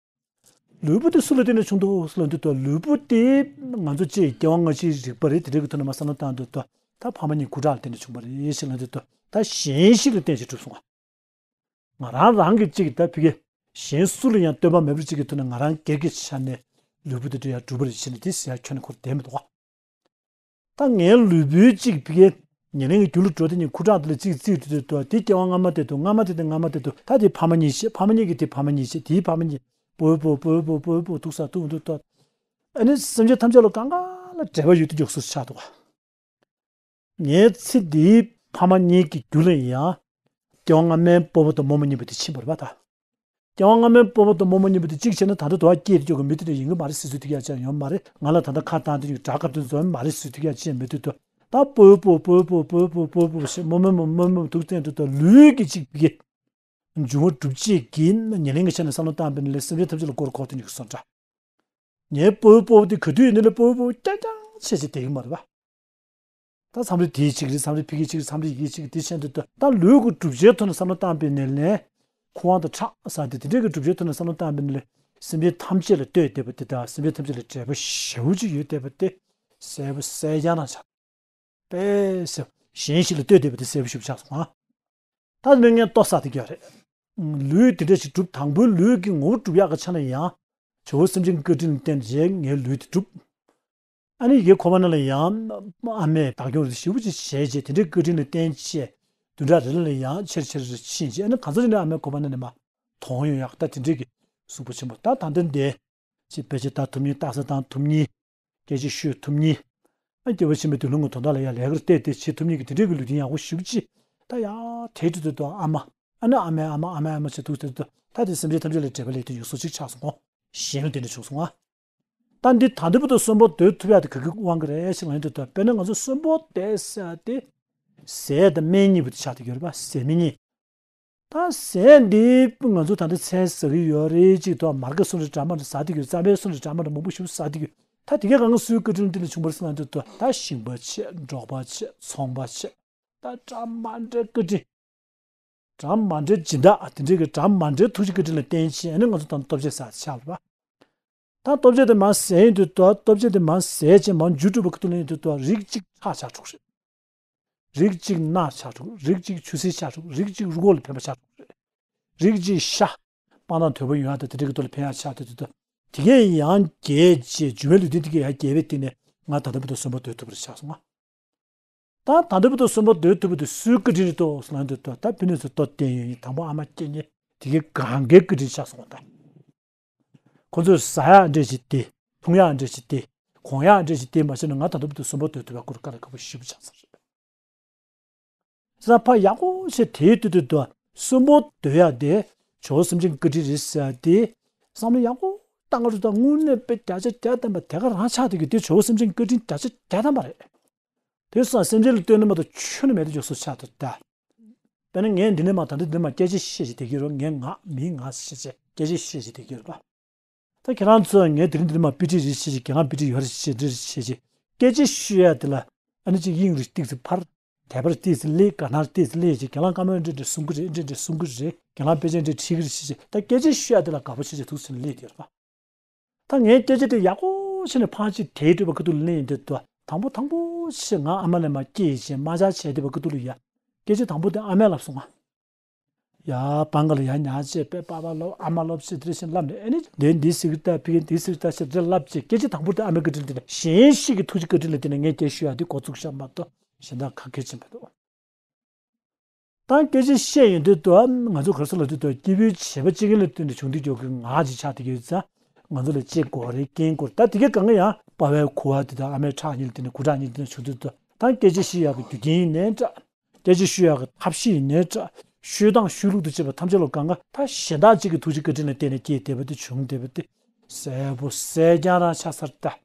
ལུས་པོ་དེ་སུ་ལ་བརྟེན་ནས་བྱུང་འདུག་ཟེར་ལབ་དུས་ད་ལུས་པོ་དེ་ང་ཚོ་ཅིག་སྐྱེ་བ་སྔ་ཕྱིའི་རིག་པ་རེད། དེ་འདྲའི་གི་ཐོག་ནས་མར་བསམ་བློ་བཏང་དུས་ད་ད་ཕ་མ་གཉིས་སྐུ་དྲག་ལ་བརྟེན་ནས་བྱུང་བ་རེད་ཞེས་ལབ་དུས་ད་ད་གཞན་ཞིག་ལ་བརྟེན་བྱས་གྲུབ་སོང་ང་། ང་རང་རང་གི་ཅིག་ད་ཕ་གི་གཞན་སུ་ལ་ཡང་ལྟོས་པ་མེད་པར་ཅིག་གི་ཐོག་ནས་ང་རང་སྒེར་གྱི་ཆ་ནས་ལུས་པོ་དེ་འདྲ་ཡང་གྲུབ་པ་རེད་ཟེར་ནས་དེ་ཟེར་ཡ་ཁྱོན་ནས་འཁོར་བསྡད་མི་འདུག་ག་ད་ངའི་ལུས་པོའི་ཅིག་ཕ་གི་ཉེར་ལེན་གྱི་རྒྱུ་ལ་འགྲོ་དེ་ཉིད་ཁུ་ཁྲག་དེ་ལ་ཅིག་བརྩིས་དུས་དུ་དེ་སྐྱེ་བ་སྔ་མ་དེ་དུ་སྔ་མ་དེ་དེ་སྔ་མ་དེ་དུ་ད་དེ་ཕ་མ་གཉིས་ཤེས། ཕ་མ་གཉིས་ཀྱི་དེ་ཕ་མ་གཉིས་ཤེས། དེའི་ཕ་མ་གཉིས་སྤོ་བོ་སྤོ་བོ་སྤོ་བོ་སྤོ་བོ་སྤོ་བོ་འདུག་ས་འདུག་འདུག་ད། ཨ་ནི་སེམས་ཅན་ཐམས་ཅད་ལ་གང་ག་ལ་འབྲེལ་བ་ཡོད་དུ་འཇོག་སྲོལ་ཆགས་འདུག་ག་ངའི་ཚེ་འདིའི་ཕ་མ་གཉིས་ཀྱི་རྒྱུད་ལ་ཡང་སྐྱེ་བ་སྔ་མའི་སྤོ་བོ་དང་རྨོ་མོ་གཉིས་པོ་དེ་ཕྱིན་པ་རེད་པ་ད། སྐྱེ་བ་སྔ་མའི་སྤོ་བོ་དང་རྨོ་མོ་གཉིས་པོ་དེ་གཅིག་བྱས་ན་ད་ལྟ་དུ་བ་སྐྱེས་ཡོད་ཀྱི་མི་དེ་འདྲ་ཡིན་གྱི་མ་རེད་ཟེར་ཚུལ་དེ་ག་ཅང་ཡོད་མ་རེད། ང་ལ་ད་ལྟ་ཁ་བཏང་དུས་དགྲ་དགའ་བདུད་འཛོམས་མ་རེད་ཟེར་ཚུལ་དེ་ག་ཅང་མེད་དུས་དུ་ད་སྤོ་བོ་སྤོ་བོ་སྤོ་བོ་སྤོ་བོ་སྤོ་བོ་ཞེས་རྨོ་མོ་རྨོ་མོ་རྨོ་མོ་འདུག་བསྟན་དུས་ད་ལུས་ཀྱི་གཅིག་གི་འབྱུང་བ་སྒྲུབ་བྱེད་ཀྱི་ཉེར་ལེན་གྱི་ཆ་ནས་བསམ་བློ་བཏང་པའི་ནི་ལས་སེམས་ཅན་ཐམས་ཅད་ལ་མགོ་སྐོར་དུ་ཉུག་སོང་འདྲ། ངའི་སྤོ་བོ་སྤོ་བོ་དེ་ག་དུས་ཡིན་ནའི་ལས་སྤོ་བོ་སྤོ་བོ་རྐྱང་རྐྱང་བྱས་བྱས་བསྡད་ཀྱི་མ་རེད་པ། ད་མཚམས་རེ་དེའི་གཅིག་རེད། མཚམས་རེ་ཕ་གིའི་གཅིག་རེད། མཚམས་རེ་ཡི་གེའི་གཅིག་རེད། དེ་བྱས་འདུག་ད་ལུས་ཀྱི་གྲུབ་ཆའི་ཐོག་ནས་བསམ་བློ་བཏང་པའི་ནས་ལན་ཁུ་དབང་དང་ཁྲག་ཟེར་དེ་དེ་འདྲའི་གི་གྲུབ་ཆའི་ཐོག་ནས་བསམ་བློ་བཏང་པའི་ནས་ལན་སེམས་ཅན་ཐམས་ཅད་ལ་ལྟོས་བསྡད་པ་དེ་དང་སེམས་ཅན་ཐམས་ཅད་ལ་འབྲེལ་བ་ཞེ་པོ་ཅིག་ཡོད་བསྡད་པ་དེ་གསལ་པོ་གསལ་རྐྱང་རང་ཆགས། དཔེ་གསལ་པོ་གཞན་ཞིག་ལ་ལྟོས་བསྡད་པ་དེ་གསལ་པོ་ཞེ་པོ་ཆགས་སོང་ང་། ད་ནི་ངས་ལྟོ་ཟ་དེ་ག་རེད། ལུས་དེ་འདྲ་ཞིག་གྲུབ། དང་པོའི་ལུས་ཀྱི་ངོ་བོ་གྲུབ་ཡག་གི་ཆ་ནས་ཡང་ཇོ་བོ་སེམས་ཅན་བཀའ་དྲིན་ལ་བརྟེན་བྱས་ངའི་ལུས་དེ་གྲུབ། ཨ་ནི་ཡི་གེ་ཁོ་པ་ན་ལ་ཡང་ཨ་མས་བདག་སྐྱོང་རེ་ཞེ་པོ་ཅིག་བྱས་རྗེས་དེ་འདྲའི་བཀའ་དྲིན་ལ་བརྟེན་བྱས་བདུན་ཕྲག་རེ་ལ་ཡང་ཆེར་ཆེར་ཕྱིན་རྗེས་ཨ་ནི་གང་ཟག་ཅིག་ནི་ཨ་མས་ཁོ་པ་ན་ནས་མ་དོན་ཡོང་ཡག་ད་དེ་འདྲའི་གི་གཟུགས་པོ་ཆེན་པོ་ད་ད་ལྟ་འདི་ཅིག་དཔེ་ཆ་ལྟ་ཐུབ་མཁན། རྟགས་གསལ་བཏང་ཐུབ་མཁན། སྐད་ཆ་ཤོད་ཐུབ་མཁན། ཨ་སྐྱེ་བ་ཕྱི་མའི་དུས་ལ་ངོ་དོན་དག་ལ་ཡང་ལས་ཀར་བལྟས་ཏེ་བྱེད་ཐུབ་མཁན་གྱི་དེ་འདྲའི་གི་ལུས་རྟེན་ཡག་པོ་ཞེ་པོ་ཅིག་ད་ཡག་དེ་དུས་དུ་ཨ་མ། ཨ་ནི་ཨ་མའི་ཨ་མ། ཨ་མའི་ཨ་མ་བྱས་འདུག་དེ་དུས་ད་དེ་སེམས་ཅན་ཐམས་ཅད་ལ་འབྲེལ་བ་ལས་དོན་ཡོད་སོ་ཅིག་ཆགས་སོང་ངོ་། གཞན་ལ་བརྟེན་ནས་བྱུང་སོང་ང་། ད་འདི་ད་འདི་བུ་དང་གསོན་པོ་སྡོད་ཐུབ་ཡག་དེ་ག་གི་དབང་གིས་རེད་ཞེས་ལབ་དུས་ད་དཔེར་ན་ང་ཚོ་གསོན་པོ་བསྡད་ཟེར་ཡག་དེ་ཟས་དང་སྨན་གཉིས་པོ་དེ་ཆགས་བསྡད་ཡོད་རེད་པ། ཟས་སྨན་གཉིས། ད་ཟས་འདི་ང་ཚོ་ད་ལྟ་མཚན་ཟ་གི་ཡོད་རེད། གཅིག་ཏུ་མར་ག་སུ་འདྲ་འདྲ་མ་འདྲ་ཟ་བསྡད་ཀྱི་ཡོད། རྩམ་པའི་སུ་འདྲ་འདྲ་མ་འདྲ་མང་པོ་ཞིག་ཟ་བསྡད་ཀྱི་ཡོད། ད་དེ་གའི་གང་ག་སུའི་བཀའ་དྲིན་ལ་བརྟེན་ནས་བྱུང་བ་རེད་ཟེར་ན་འདི་ད་ད་ཞིང་པ་བྱས། འབྲོག་པ་བྱས། ཚོང་པ་བྱས། ད་འདྲ་མ་འདྲའི་བཀའ་དྲིན། འདྲ་མ་འདྲའི་སྦྱིན་བདག་དེ་འདྲའི་གི་འདྲ་མ་འདྲའི་ཐུགས་རྗེ་བཀའ་དྲིན་ལ་བརྟེན་བྱས་ཨ་ནི་ང་ཚོ་ད་ལྟ་ལྟོ་ཆས་ཟ་ཆགས་པ། ད་ལྟོ་ཆས་དེ་མར་ཟས་ཡིན་དུས་ད་ལྟོ་ཆས་དེ་མར་ཟས་བྱས་མར་འཇུ་བསྒྲུབ་པ་གི་ཐོག་ལ་ཡིན་དུས་ད་རིགས་གཅིག་ཁྲག་ཆགས་འགྲོ་གི་རེད། རིགས་གཅིག་རྣག་ཆགས་འགྲོ། རིགས་གཅིག་ཆུ་སེར་ཆགས་འགྲོ། རིགས་གཅིག་རུས་ཁོག་ལ་ཕན་པ་ཆགས་འགྲོ་གི་རེད། རིགས་གཅིག་ཤ་པང་གདང་དོད་པོ་ཡོང་ཡག་དང་དེ་འདྲ་གི་ཐོག་ལ་ཕན་ཡག་ཆགས་དུས་དུས་ད་དེ་གས་ཡང་རྒྱས་བྱས་འཇུ་བའི་ལུས་རྟེན་དེ་གས་ཡང་རྒྱས་པའི་སྟེང་ནས་ང་ད་ལྟ་བར་དུ་གསོན་པོ་སྡོད་ཐུབ་པ་རེད་ཆགས་སོང་ང་། ད་ད་ལྟ་བར་དུ་གསོན་པོ་སྡོད་ཐུབ་པ་དེ་སུའི་བཀའ་དྲིན་རེད་འདུག་ཟེར་ལབ་དུས་ད་ད་ཕ་ནས་ཚུར་ལྟོ་བསྟན་ཡོད་ཡིན། དང་པོ་ཨ་མ་སྐྱེ་མཁན་དེ་གའི་གང་གའི་བཀའ་དྲིན་ཆགས་སོང་ད། ཁོ་ཚོས་ཟ་ཡག་འདྲ་ཞིག་དེ། འཐུང་ཡག་འདྲ་ཞིག་དེ། གོན་ཡག་འདྲ་ཞིག་དེ་མ་བྱས་ན་ང་ད་ལྟ་བར་དུ་གསོན་པོ་སྡོད་ཐུབ་པ་ཁོ་རང་དཀའ་ལས་ཁག་པོ་ཞེ་པོ་ཆགས་ས་རེད། ས་ཕ་ཡག་པོ་བྱས་དེའི་སྟོད་དུ་འདུག་གསོན་པོ་སྡོད་ཡག་དེ་ཇོ་བོ་སེམས་ཅན་བཀའ་དྲིན་རེད་ཟེར་ཡག་དེ་བསམ་བློ་ཡག་པོ་བཏང་ག་རུ་ད་དངོས་གནས་དཔེ་བརྒྱ་ཆ་བརྒྱ་ཐམ་པ་དེ་ག་རང་ཆགས་བསྡད་ཀྱི་དེ་ཇོ་བོ་སེམས་ཅན་བཀའ་དྲིན་བརྒྱ་ཆ་བརྒྱ་ཐམ་པ་རེད། དེ་སང་སེམས་ཅན་ལ་ལྟོས་ནས་མ་གཏོགས་ཆོས་ནི་མེད་དུ་འཇོག་སོ་ཆགས་འདུག་ད། དཔེར་ན་ངས་འདི་ནས་མ་ད་འདི་འདི་ནས་མ་སྐད་ཆ་བཤད་བྱས་བསྡད་ཀྱི་རེད། ངས་ང་མིན་ང་བཤད་བྱས་སྐད་ཆ་བཤད་བྱས་བསྡད་ཀྱི་རེད་པ། ད་ཁྱེད་རང་ཚོས་ངས་དེ་རིང་འདི་ནས་མ་དཔེ་ཁྲིད་རེ་བཤད་བྱས་ཁྱེད་རང་དཔེ་ཁྲིད་ཡོད་རེད་བཤད་འདི་རེད་བཤད་བྱས་སྐད་ཆ་ཤོད་ཡག་དེ་ལ་ཨ་ནི་ཅིག་དབྱིངས་རུ་ཏིག་ཙི་ཕར། དད་པར་ཏིག་ཙི་སླེབས། དགའ་སྣང་ཏིག་ཙི་སླེབས་བྱས་ཁྱེད་རང་བཀའ་མོལ་འདི་འདྲ་གསུང་གི་རེད། འདི་འདྲ་གསུང་གི་རེད། ཁྱེད་རང་དཔེ་ཆ་འདི་འདྲ་ཁྲིད་ཀྱི་རེད་བཤད་བྱས་ད་སྐད་ཆ་ཤོད་ཡག་དེ་ལ་དགའ་པོ་བྱས་བྱས་ཐུགས་སེམས་སླེབས་བསྡད་ཡོད་རེད་པ། ད་ངས་སྐད་ཆ་དེ་ཡག་པོ་བྱས་ནས་ཕར་ཅིག་དེའི་སྤྲོས་པ་ཁ་ཐུག་ལ་ལེན་ཡོང་དུས་དང་པོ་དང་པོ་ཞིག་ང་ཨ་མ་ལས་མར་སྐྱེས་བྱས་རྨ་བྱར་བྱས་བསྡད་པ་ཁ་ཐུག་ལ་ཡ། སྐད་ཆ་དང་པོ་དེ་ཨ་མས་ལབ་སོང་ང་། ཡ་པང་ཁ་ལ་ཡ་ཉལ་བྱས་པས་པཱ་པཱ་ལབ། ཨ་མ་ལབ་བྱས་དེ་འདྲ་བྱས་ལབ་ནས་ཨ་ནི་དེ་འདི་ཟེར་གི་ལྟ་ཕ་གི་འདི་ཟེར་གི་ལྟ་བྱས་དེ་འདྲ་ལབ་བྱས་སྐད་ཆ་དང་པོ་དེ་ཨ་མའི་བཀའ་དྲིན་དེ་འདྲ། གཞན་ཞིག་གི་ཐུགས་རྗེ་བཀའ་དྲིན་ལ་བརྟེན་ནས་ངས་སྐད་ཆ་ཤོད་ཡག་དེ་འགོ་བཙུགས་བཞག་མ་གཏོགས་གཞན་དག་ག་གེ་བྱས་མི་འདུག་ད་སྐད་ཆ་བཤད་ཡོང་དུས་དུ་ང་ཚོ་ག་རེ་ཟེར་ལབ་དུས་དུ་སྐྱེས་བུའི་བྱེད་པ་གཅིག་ལ་བརྟེན་ནས་བྱུང་དུས་ཀྱོག་གི་ང་ཅིག་ཆགས་དེ་ཡོད་ཙང་ང་ཚོ་ལ་ལྕེ་དགོས་རེད། སྐེ་དགོས་རེད། ད་དེ་གའི་སྒང་ག་ཡང་པ་ཕའི་ཁུ་བ་དེ་དང་ཨ་མའི་ཁྲག་གཉིས་ལ་བརྟེན་ནས་ཁུ་ཁྲག་གཉིས་ལ་བརྟེན་ནས་བྱུང་དུས་དུ་ད་སྐད་ཆ་བཤད་ཡག་གི་རྒྱུ་རྐྱེན་ཡིན་ནའི་འདྲ། སྐད་ཆ་ཤོད་ཡག་གི་ཐབས་ཤེས་ཡིན་ནའི་འདྲ། ཤོད་སྟངས་ཤོད་ལུགས་དང་བཅས་པ་ཐམས་ཅད་ལ་སྒང་ག་ད་གཞན་དག་ཅིག་གི་ཐུགས་རྗེ་བཀའ་དྲིན་ལ་བརྟེན་ནས་སྐྱེས་བསྡད་པ་དེ་བྱུང་བསྡད་པ་དེ་གསལ་པོ་གསལ་རྐྱང་རང་ཆགས་ཚར་ད།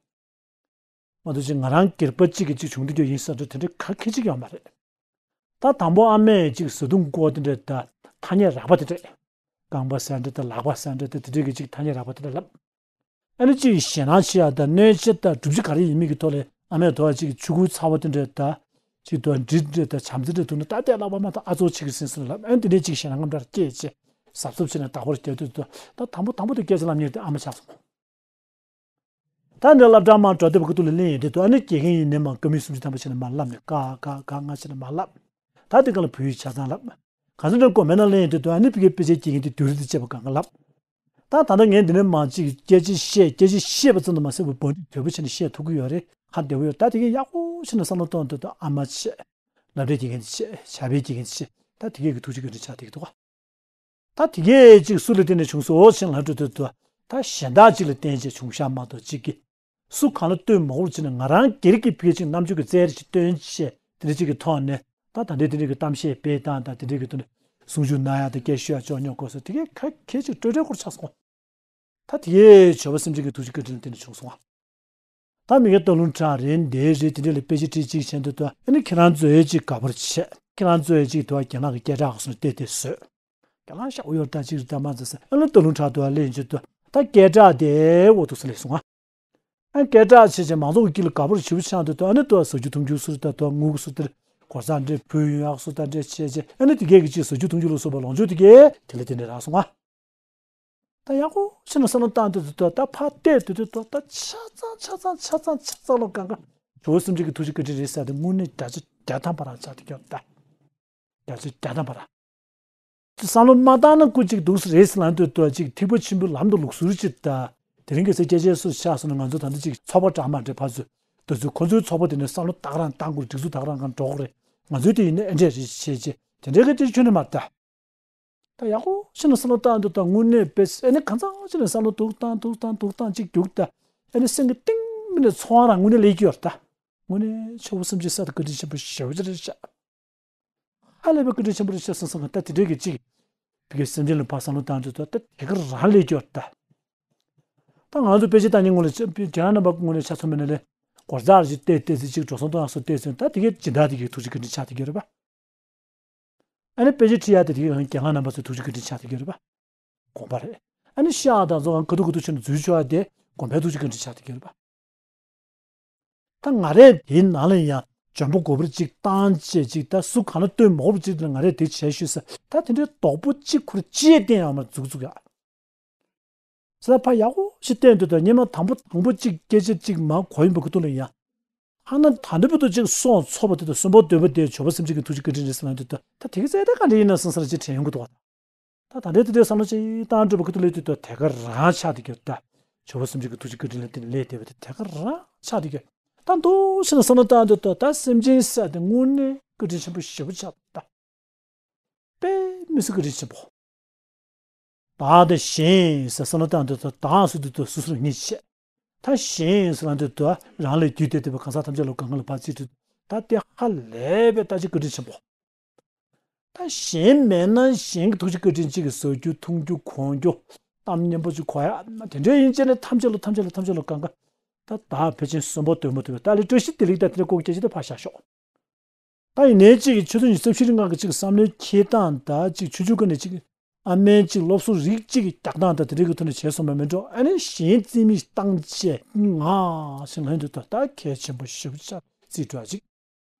མ་གཏོགས་ཅིག་ང་རང་སྒེར་པ་གཅིག་གིས་ཅིག་བྱུང་བསྡད་རྒྱུ་ཡིན་ཟེར་འདྲ་དེ་འདྲ་ག་གེ་ཅིག་ཡོད་མ་རེད། ད་དང་པོ་ཨ་མས་ཅིག་བཟའ་བཏུང་སྐོར་དེ་འདྲ་ད་ཐ་སྙད་རགས་པ་དེ་འདྲ། རྐང་པ་ཟེར་འདྲ་ད་ལག་པ་ཟེར་འདྲ་ད་དེ་འདྲ་གི་ཅིག་ཐ་སྙད་རགས་པ་དེ་འདྲ་ལབ། ཨ་ནི་ཅིག་ཞེད་སྣང་བྱེད་ཡ་ད་གནོད་བྱེད་ད་སྒྲུབ་བྱེད་ག་རེ་ཡིན་མིན་གྱི་ཐོག་ལ་ཨ་མས་དོ་བ་ཅིག་ཆུ་ཁོལ་ཚ་བོ་དེ་འདྲ་ད་ཅིག་དོ་འདྲིད་འདྲ་ད་བྱམས་བརྩེ་འདྲ་ཐུག་ན་ད་ལྟའི་ལག་པ་མ་ད་ཨ་ཙོག་ཆེ་གི་སེམས་སུ་ལབ། ཨ་ནི་དེ་འདྲའི་ཅིག་ཞེད་སྣང་ངམ་འདྲ་སྐྱེས་བྱས་གཟབ་གཟབ་བྱས་ནས་བདག་པོར་རྒྱག་དུས་ད་ད་དང་པོ་དང་པོ་དེ་སྐད་ཆ་ལབ་མཁན་དེ་ཨ་མ་ཆགས་སོང་། ད་འདི་སློབ་གྲྭ་མར་འགྲོ་བསྡད་པ་གི་ཐུགས་ལ་གླེང་ཡོང་དུས་ཨ་ནི་དགེ་རྒན་ཡིན་ནའི་མ་བཀའ་མོལ་སུམ་ཅུ་ཐམ་པ་བྱས་ནས་མར་ལབ་ནས་ཀ་ཀ་ཀ་ང་བྱས་ནས་མར་ལབ། ད་དེ་ག་ལ་བོད་ཡིག་ཆ་ཚང་ལབ། གང་ཟེར་ན་དགོན་པའི་ནང་གླེང་ཡོང་དུས་ཨ་ནི་ཕ་གིའི་དཔེ་ཆའི་དགེ་རྒན་དེ་བསྡུས་རིས་དེ་བཅས་པ་གང་ག་ལབ། ད་ད་ལྟ་ངས་འདི་ནས་མར་ཅིག་སྐད་ཆ་བཤད་སྐད་ཆ་བཤད་པ་ཙམ་དུ་མ་ཟད་པར་འབོར་འདི་དོད་པོ་བྱས་ནས་བཤད་ཐུབ་ཀྱི་ཡོད་རེད། ཧ་བདེ་པོ་ཡོད། ད་དེ་གའི་ཡག་པོ་བྱས་ནས་བསམ་བློ་གཏོང་དུས་ད་ཨ་མ་བྱས། སློབ་གྲྭའི་དགེ་རྒན་དེ་བྱས། བྱ་བའི་དགེ་རྒན་དེ་བྱས། ད་དེ་གའི་གི་ཐུགས་རྗེ་བཀའ་དྲིན་ཆགས་བསྡད་ཀྱི་འདུག་ག་ད་དེ་གས་ཅིག་སུ་ལ་བརྟེན་ནས་བྱུང་སོང་ཞེས་ལབ་འགྲོ་དུས་ད་གཞན་དག་ཅིག་ལ་བརྟེན་བྱས་བྱུང་ཤག་མ་གཏོགས་གཅིག་གིས་སུ་གང་ལ་ལྟོས་མ་དགོས་བྱས་ནས་ང་རང་སྒེར་གྱི་ཕ་གི་ཅིག་རྣམ་དཔྱོད་ཀྱི་རྩལ་ཅིག་བཏོན་བྱས་དེ་འདྲ་ཅིག་གི་ཐོག་ནས་ད་ད་འདྲའི་དེ་འདྲའི་གི་གཏམ་བཤད་སྤེལ་སྟངས་དང་དེ་འདྲའི་གི་ཐོག་ནས་གསུང་ཆོས་གནང་ཡག་དང་སྐད་ཤོད་ཡག་ཅོག་ཉོག་སྐོར་སོགས་དེ་གས་ག་གེ་ཅིག་སྤྲོས་བྲལ་སྐོར་ཆགས་སོང་། ད་དེ་གས་ཇོ་བོ་སེམས་ཅན་གྱི་ཐུགས་རྗེ་བཀའ་དྲིན་ལ་བརྟེན་ནས་བྱུང་སོང་ང་། ད་མི་ཁའི་སྟོད་ལུང་བྲག་རེད་འདི་རེད་དེ་འདྲ་ལ་དཔེ་ཆ་ཁྲིད་ཅིག་བྱས་འདུག་ད་ཨ་ནི་ཁྱེད་རང་ཚོས་ཅིག་དགའ་པོར་བྱས། ཁྱེད་རང་ཚོས་ཅིག་དུ་བ་རྒན་ལགས་ཀྱི་སྐད་གྲགས་སོང་བལྟས་བལྟས་བཟོས། རྒན་ལགས་ཤ་འུ་ཡོར་ད་ཅིག་རེད་ད་མ་ཚ་ས་ཨ་ནི་སྟོད་ལུང་བྲག་དུ་བ་སླེབས་འཇུ་དུ་ད་སྐད་གྲགས་དེ་འོ་ཐུག་ས་སླེབས་སོང་ང་། ཨ་སྐད་གྲགས་བྱས་བྱས་མང་ཚོགས་ཀྱི་དཀྱིལ་ལ་དགའ་པོར་ཞེ་པོ་ཆགས་འདུག་ད་ཨ་ནི་དུ་བ་ཟ་རྒྱུ་འཐུང་རྒྱུ་སུ་རེད་ད་དུ་བ་དངུལ་གྱི་སུ་དེར་གོར་ས་འདྲེ་བུ་ཡོང་ཡག་སུ་ད་འདྲེ་བྱས་བྱས་ཨ་ནི་དེ་གས་ཀྱི་ཅིག་ཟ་རྒྱུ་འཐུང་རྒྱུ་ལ་སོགས་པ་ལོངས་སྤྱོད་དེ་གས་དེ་ལ་དེ་འདྲ་རག་སོང་ང་། ད་ཡག་པོ་ཕྱིན་ན་བསམ་བློ་བཏང་དུས་དུས་ད་ཕར་བལྟས་དུས་དུས་ད་ཆ་ཚང་ཆ་ཚང་ཆ་ཚང་ཆ་ཚང་ལོ་གང་ག་ཇོ་བོ་སེམས་ཅན་གྱི་ཐུགས་རྗེ་བཀའ་དྲིན་རེད་ཟེར་ཏེ་དངོས་གནས་བརྒྱ་ཆ་བརྒྱ་ཐམ་པ་རང་ཆགས་ཏེ་སྐྱོ་ད། བརྒྱ་ཆ་བརྒྱ་ཐམ་པ་རང་། བསམ་བློ་མ་བཏང་ན་སྐུ་གཅིག་འདུག་སེ་རེད་ཟེར་ལབ་དུས་ད་ཅིག་ཐེག་པ་ཆེན་པོའི་ལམ་དུ་ལུགས་སྲོལ་ཅིག་ད། དེ་རིང་གི་ཚེ་སྐྱེ་ཆེན་སུ་ཆགས་སོང་ན་ང་ཚོ་ད་ལྟ་ཅིག་ཚོགས་པ་འདྲ་མ་འདྲ་ཕར་ཚུར་ད་ཚུར་ཁོ་ཚོའི་ཚོགས་པ་དེ་ནས་བསམ་བློ་ད་ག་རང་བཏང་དགོས་སྒྲིག་འཛུགས་ད་ག་རང་གང་འགྲོ་དགོས་རེད། ང་ཚོའི་དེ་ཡིན་ན་ཨེ་འདྲས་རེད་བྱས་རྗེས་དེ་འདྲའི་གི་དེ་ཁྱོན་ནས་མ་ལྟ། ད་ཡག་པོ་ཕྱིན་ན་བསམ་བློ་བཏང་དུས་ད་དངོས་གནས་དཔེ་ཨེ་ནི་གང་ཚང་ཕྱིན་ན་བསམ་བློ་འདུག་བཏང་འདུག་བཏང་འདུག་བཏང་གཅིག་རྒྱུག་ད། ཨེ་ནི་སེམས་ཀྱི་གཏིང་མི་ནས་ཚོར་བ་རང་དངོས་གནས་སླེབས་ཀྱི་ཡོད་རེད་ད། དངོས་གནས་ཆོས་པ་སེམས་ཅན་ས་དང་བཀའ་དྲིན་ཆེན་པོ་ཞེ་པོ་ཅིག་རེད་ཤག་ཧ་ལས་པའི་བཀའ་དྲིན་ཆེན་པོ་རེད་ཤག་བསམ་བསམ་གི་ད་དེ་འདྲའི་གི་གཅིག་ཕ་གི་སེམས་ཅན་ལ་ཕར་བསམ་བློ་བཏང་དུས་ད་ད་དེ་ག་རང་སླེབས་ཀྱི་ཡོད་རེད་ད། ད་ང་ཚོ་དཔེ་ཆ་ལྟ་མཁན་ངོ་ལ་ཁྱེད་རང་རྣམ་པ་ངོ་ལ་ཆ་མཚོན་པ་ན་ལས་སྒོར་རྩར་ཅིག་བལྟས་བལྟས་ཚེ་ཅིག་འགྲོ་སོང་གཏོང་ཡག་སོགས་བལྟས་ཚེ་ད་དེ་གའི་སྦྱིན་བདག་དེ་གའི་ཐུགས་རྗེ་བཀའ་དྲིན་ཆགས་བསྡད་ཀྱི་ཡོད་རེད་པ། ཨ་ནི་དཔེ་ཆ་ཁྲིད་ཡག་དེ་དེ་གའི་རྒན་ལགས་རྣམ་པ་ཚོའི་ཐུགས་རྗེ་བཀའ་དྲིན་ཆགས་བསྡད་ཀྱི་ཡོད་རེད་པ། དགོངས་པ་རེད། ཨ་ནི་ཤི་ཡག་དང་ཚོ་ཁ་ཐུག་ཁ་ཐུག་ཕྱིན་ནས་འཛུལ་ཆོག་ཡག་དེ་དགོན་པའི་ཐུགས་རྗེ་བཀའ་དྲིན་ཆགས་བསྡད་ཀྱི་ཡོད་རེད་པ། ད་ང་རས་དེའི་ནང་ལ་ཡང་འཇོན་པོ་དགོས་པར་ཅིག་བཏང་བྱས་ཅིག་ད་སུ་གང་ལ་ལྟོས་མ་དགོས་པར་ཅིག་ལ་ང་རས་དེ་བྱས་ཤོད་ས་ད་དེ་འདྲའི་དོག་པོ་གཅིག་ཁུར་ཅི་ཡས་བསྟན་ཡང་མ་འཛུགས་འཛུགས་ཡག་ས་ད་ཕར་ཡག་པོ་ཞིག་བསྟན་དུས་ད་སྙེ་མ་དང་པོ་དང་པོ་གཅིག་སྐད་ཆ་གཅིག་མ་གོ་ཡིན་པ་གི་ཐུགས་ལ་ཡང་། ཨ་ན་ད་འདི་བུ་དུ་གཅིག་སོང་ཚོགས་པ་དེ་དང་གསོན་པོ་འདོད་པ་དེ་ཇོ་བོ་སེམས་ཅན་གྱི་ཐུགས་རྗེ་བཀའ་དྲིན་རེད་ཟེར་ལབ་དུས་ད་ད་དེ་ག་ཚད་ད་ག་འདྲ་ཡིན་ན་བསམ་ས་ལ་ཅིག་དྲན་ཡོང་གི་འདུག་བ། ད་ད་འདྲའི་དེ་འདྲའི་བསམ་བློ་ཅིག་བཏང་འགྲོ་བ་གི་ཐུགས་ལ་དུས་ད་དེ་ག་རང་ཆགས་དེ་གྱུར་ད། ཇོ་བོ་སེམས་ཅན་གྱི་ཐུགས་རྗེ་བཀའ་དྲིན་ལ་བརྟེན་ནས་ལས་དེ་བ་དེ་དེ་ག་རང་ཆགས་དེ་གྱུར། ད་འདུག་ཕྱིན་ན་བསམ་བློ་བཏང་དུས་ད་ད་སེམས་ཅན་ས་དེ་དངོས་གནས་བཀའ་དྲིན་ཆེན་པོ་ཞེ་པོ་ཆགས་ད། དཔེ་མི་སྲིད་བཀའ་དྲིན་ཆེན་པོ། བདག་དང་གཞན་ཟེར་བསམ་བློ་བཏང་དུས་ད་བདག་ཟེར་དུས་ད་སོ་སོར་ངེས་བྱས། ད་གཞན་ཟེར་ལབ་དུས་ད་རང་ལས་རྒྱུད་སྡེ་དེ་བ་གང་ཟག་ཐམས་ཅད་ལ་གང་ག་ལ་ཕར་ཚིག་དུས་ད་དེ་ཧ་ལས་པའི་ད་ཅིག་བཀའ་དྲིན་ཆེན་པོ། ད་གཞན་མེད་ན་གཞན་གྱི་ཐུགས་རྗེ་བཀའ་དྲིན་གཅིག་གིས་ཟ་རྒྱུ་འཐུང་རྒྱུ་གོན་རྒྱུ། གཏམ་སྙན་པོ་ཅིག་གོ་ཡ་དེ་འདྲ་ཡིན་ཅེ་ནས་ཐམས་ཅད་ལ་ཐམས་ཅད་ལ་ཐམས་ཅད་ལ་གང་ག་ད་བདག་ཕལ་ཆེར་གསོན་པོ་འདོད་མ་ཐུབ་པའི་ད་ལས་བཀྲ་ཤིས་བདེ་ལེགས་ད་དེ་འདྲ་ཀོ་སྐད་ཆ་དེ་ཕར་བཞག་ཤོག་ད་ཡིན་ནའི་གཅིག་གིས་ཆུ་ཚོད་ཉི་ཤུ་རྩ་བཞི་རིང་གང་གི་གཅིག་བསམ་བློའི་འཁྱེར་སྟངས་ད་གཅིག་ཆུང་ཆུང་ཀ་ནས་གཅིག་ཨ་མའི་གཅིག་སློབ་གསོ་རིགས་གཅིག་གི་རྒྱག་སྟངས་ད་དེ་འདྲ་གི་ཐོག་ནས་བྱས་སོང་བ་མིན་འགྲོ། ཨ་ནི་གཞན་རྩིས་མེད་བཏང་བྱས་ང་ཞིག་ལྷན་དུ་ད་ད་གལ་ཆེན་པོ་ཞེ་པོ་ཆགས་རྩིས་འགྲོ་གཅིག་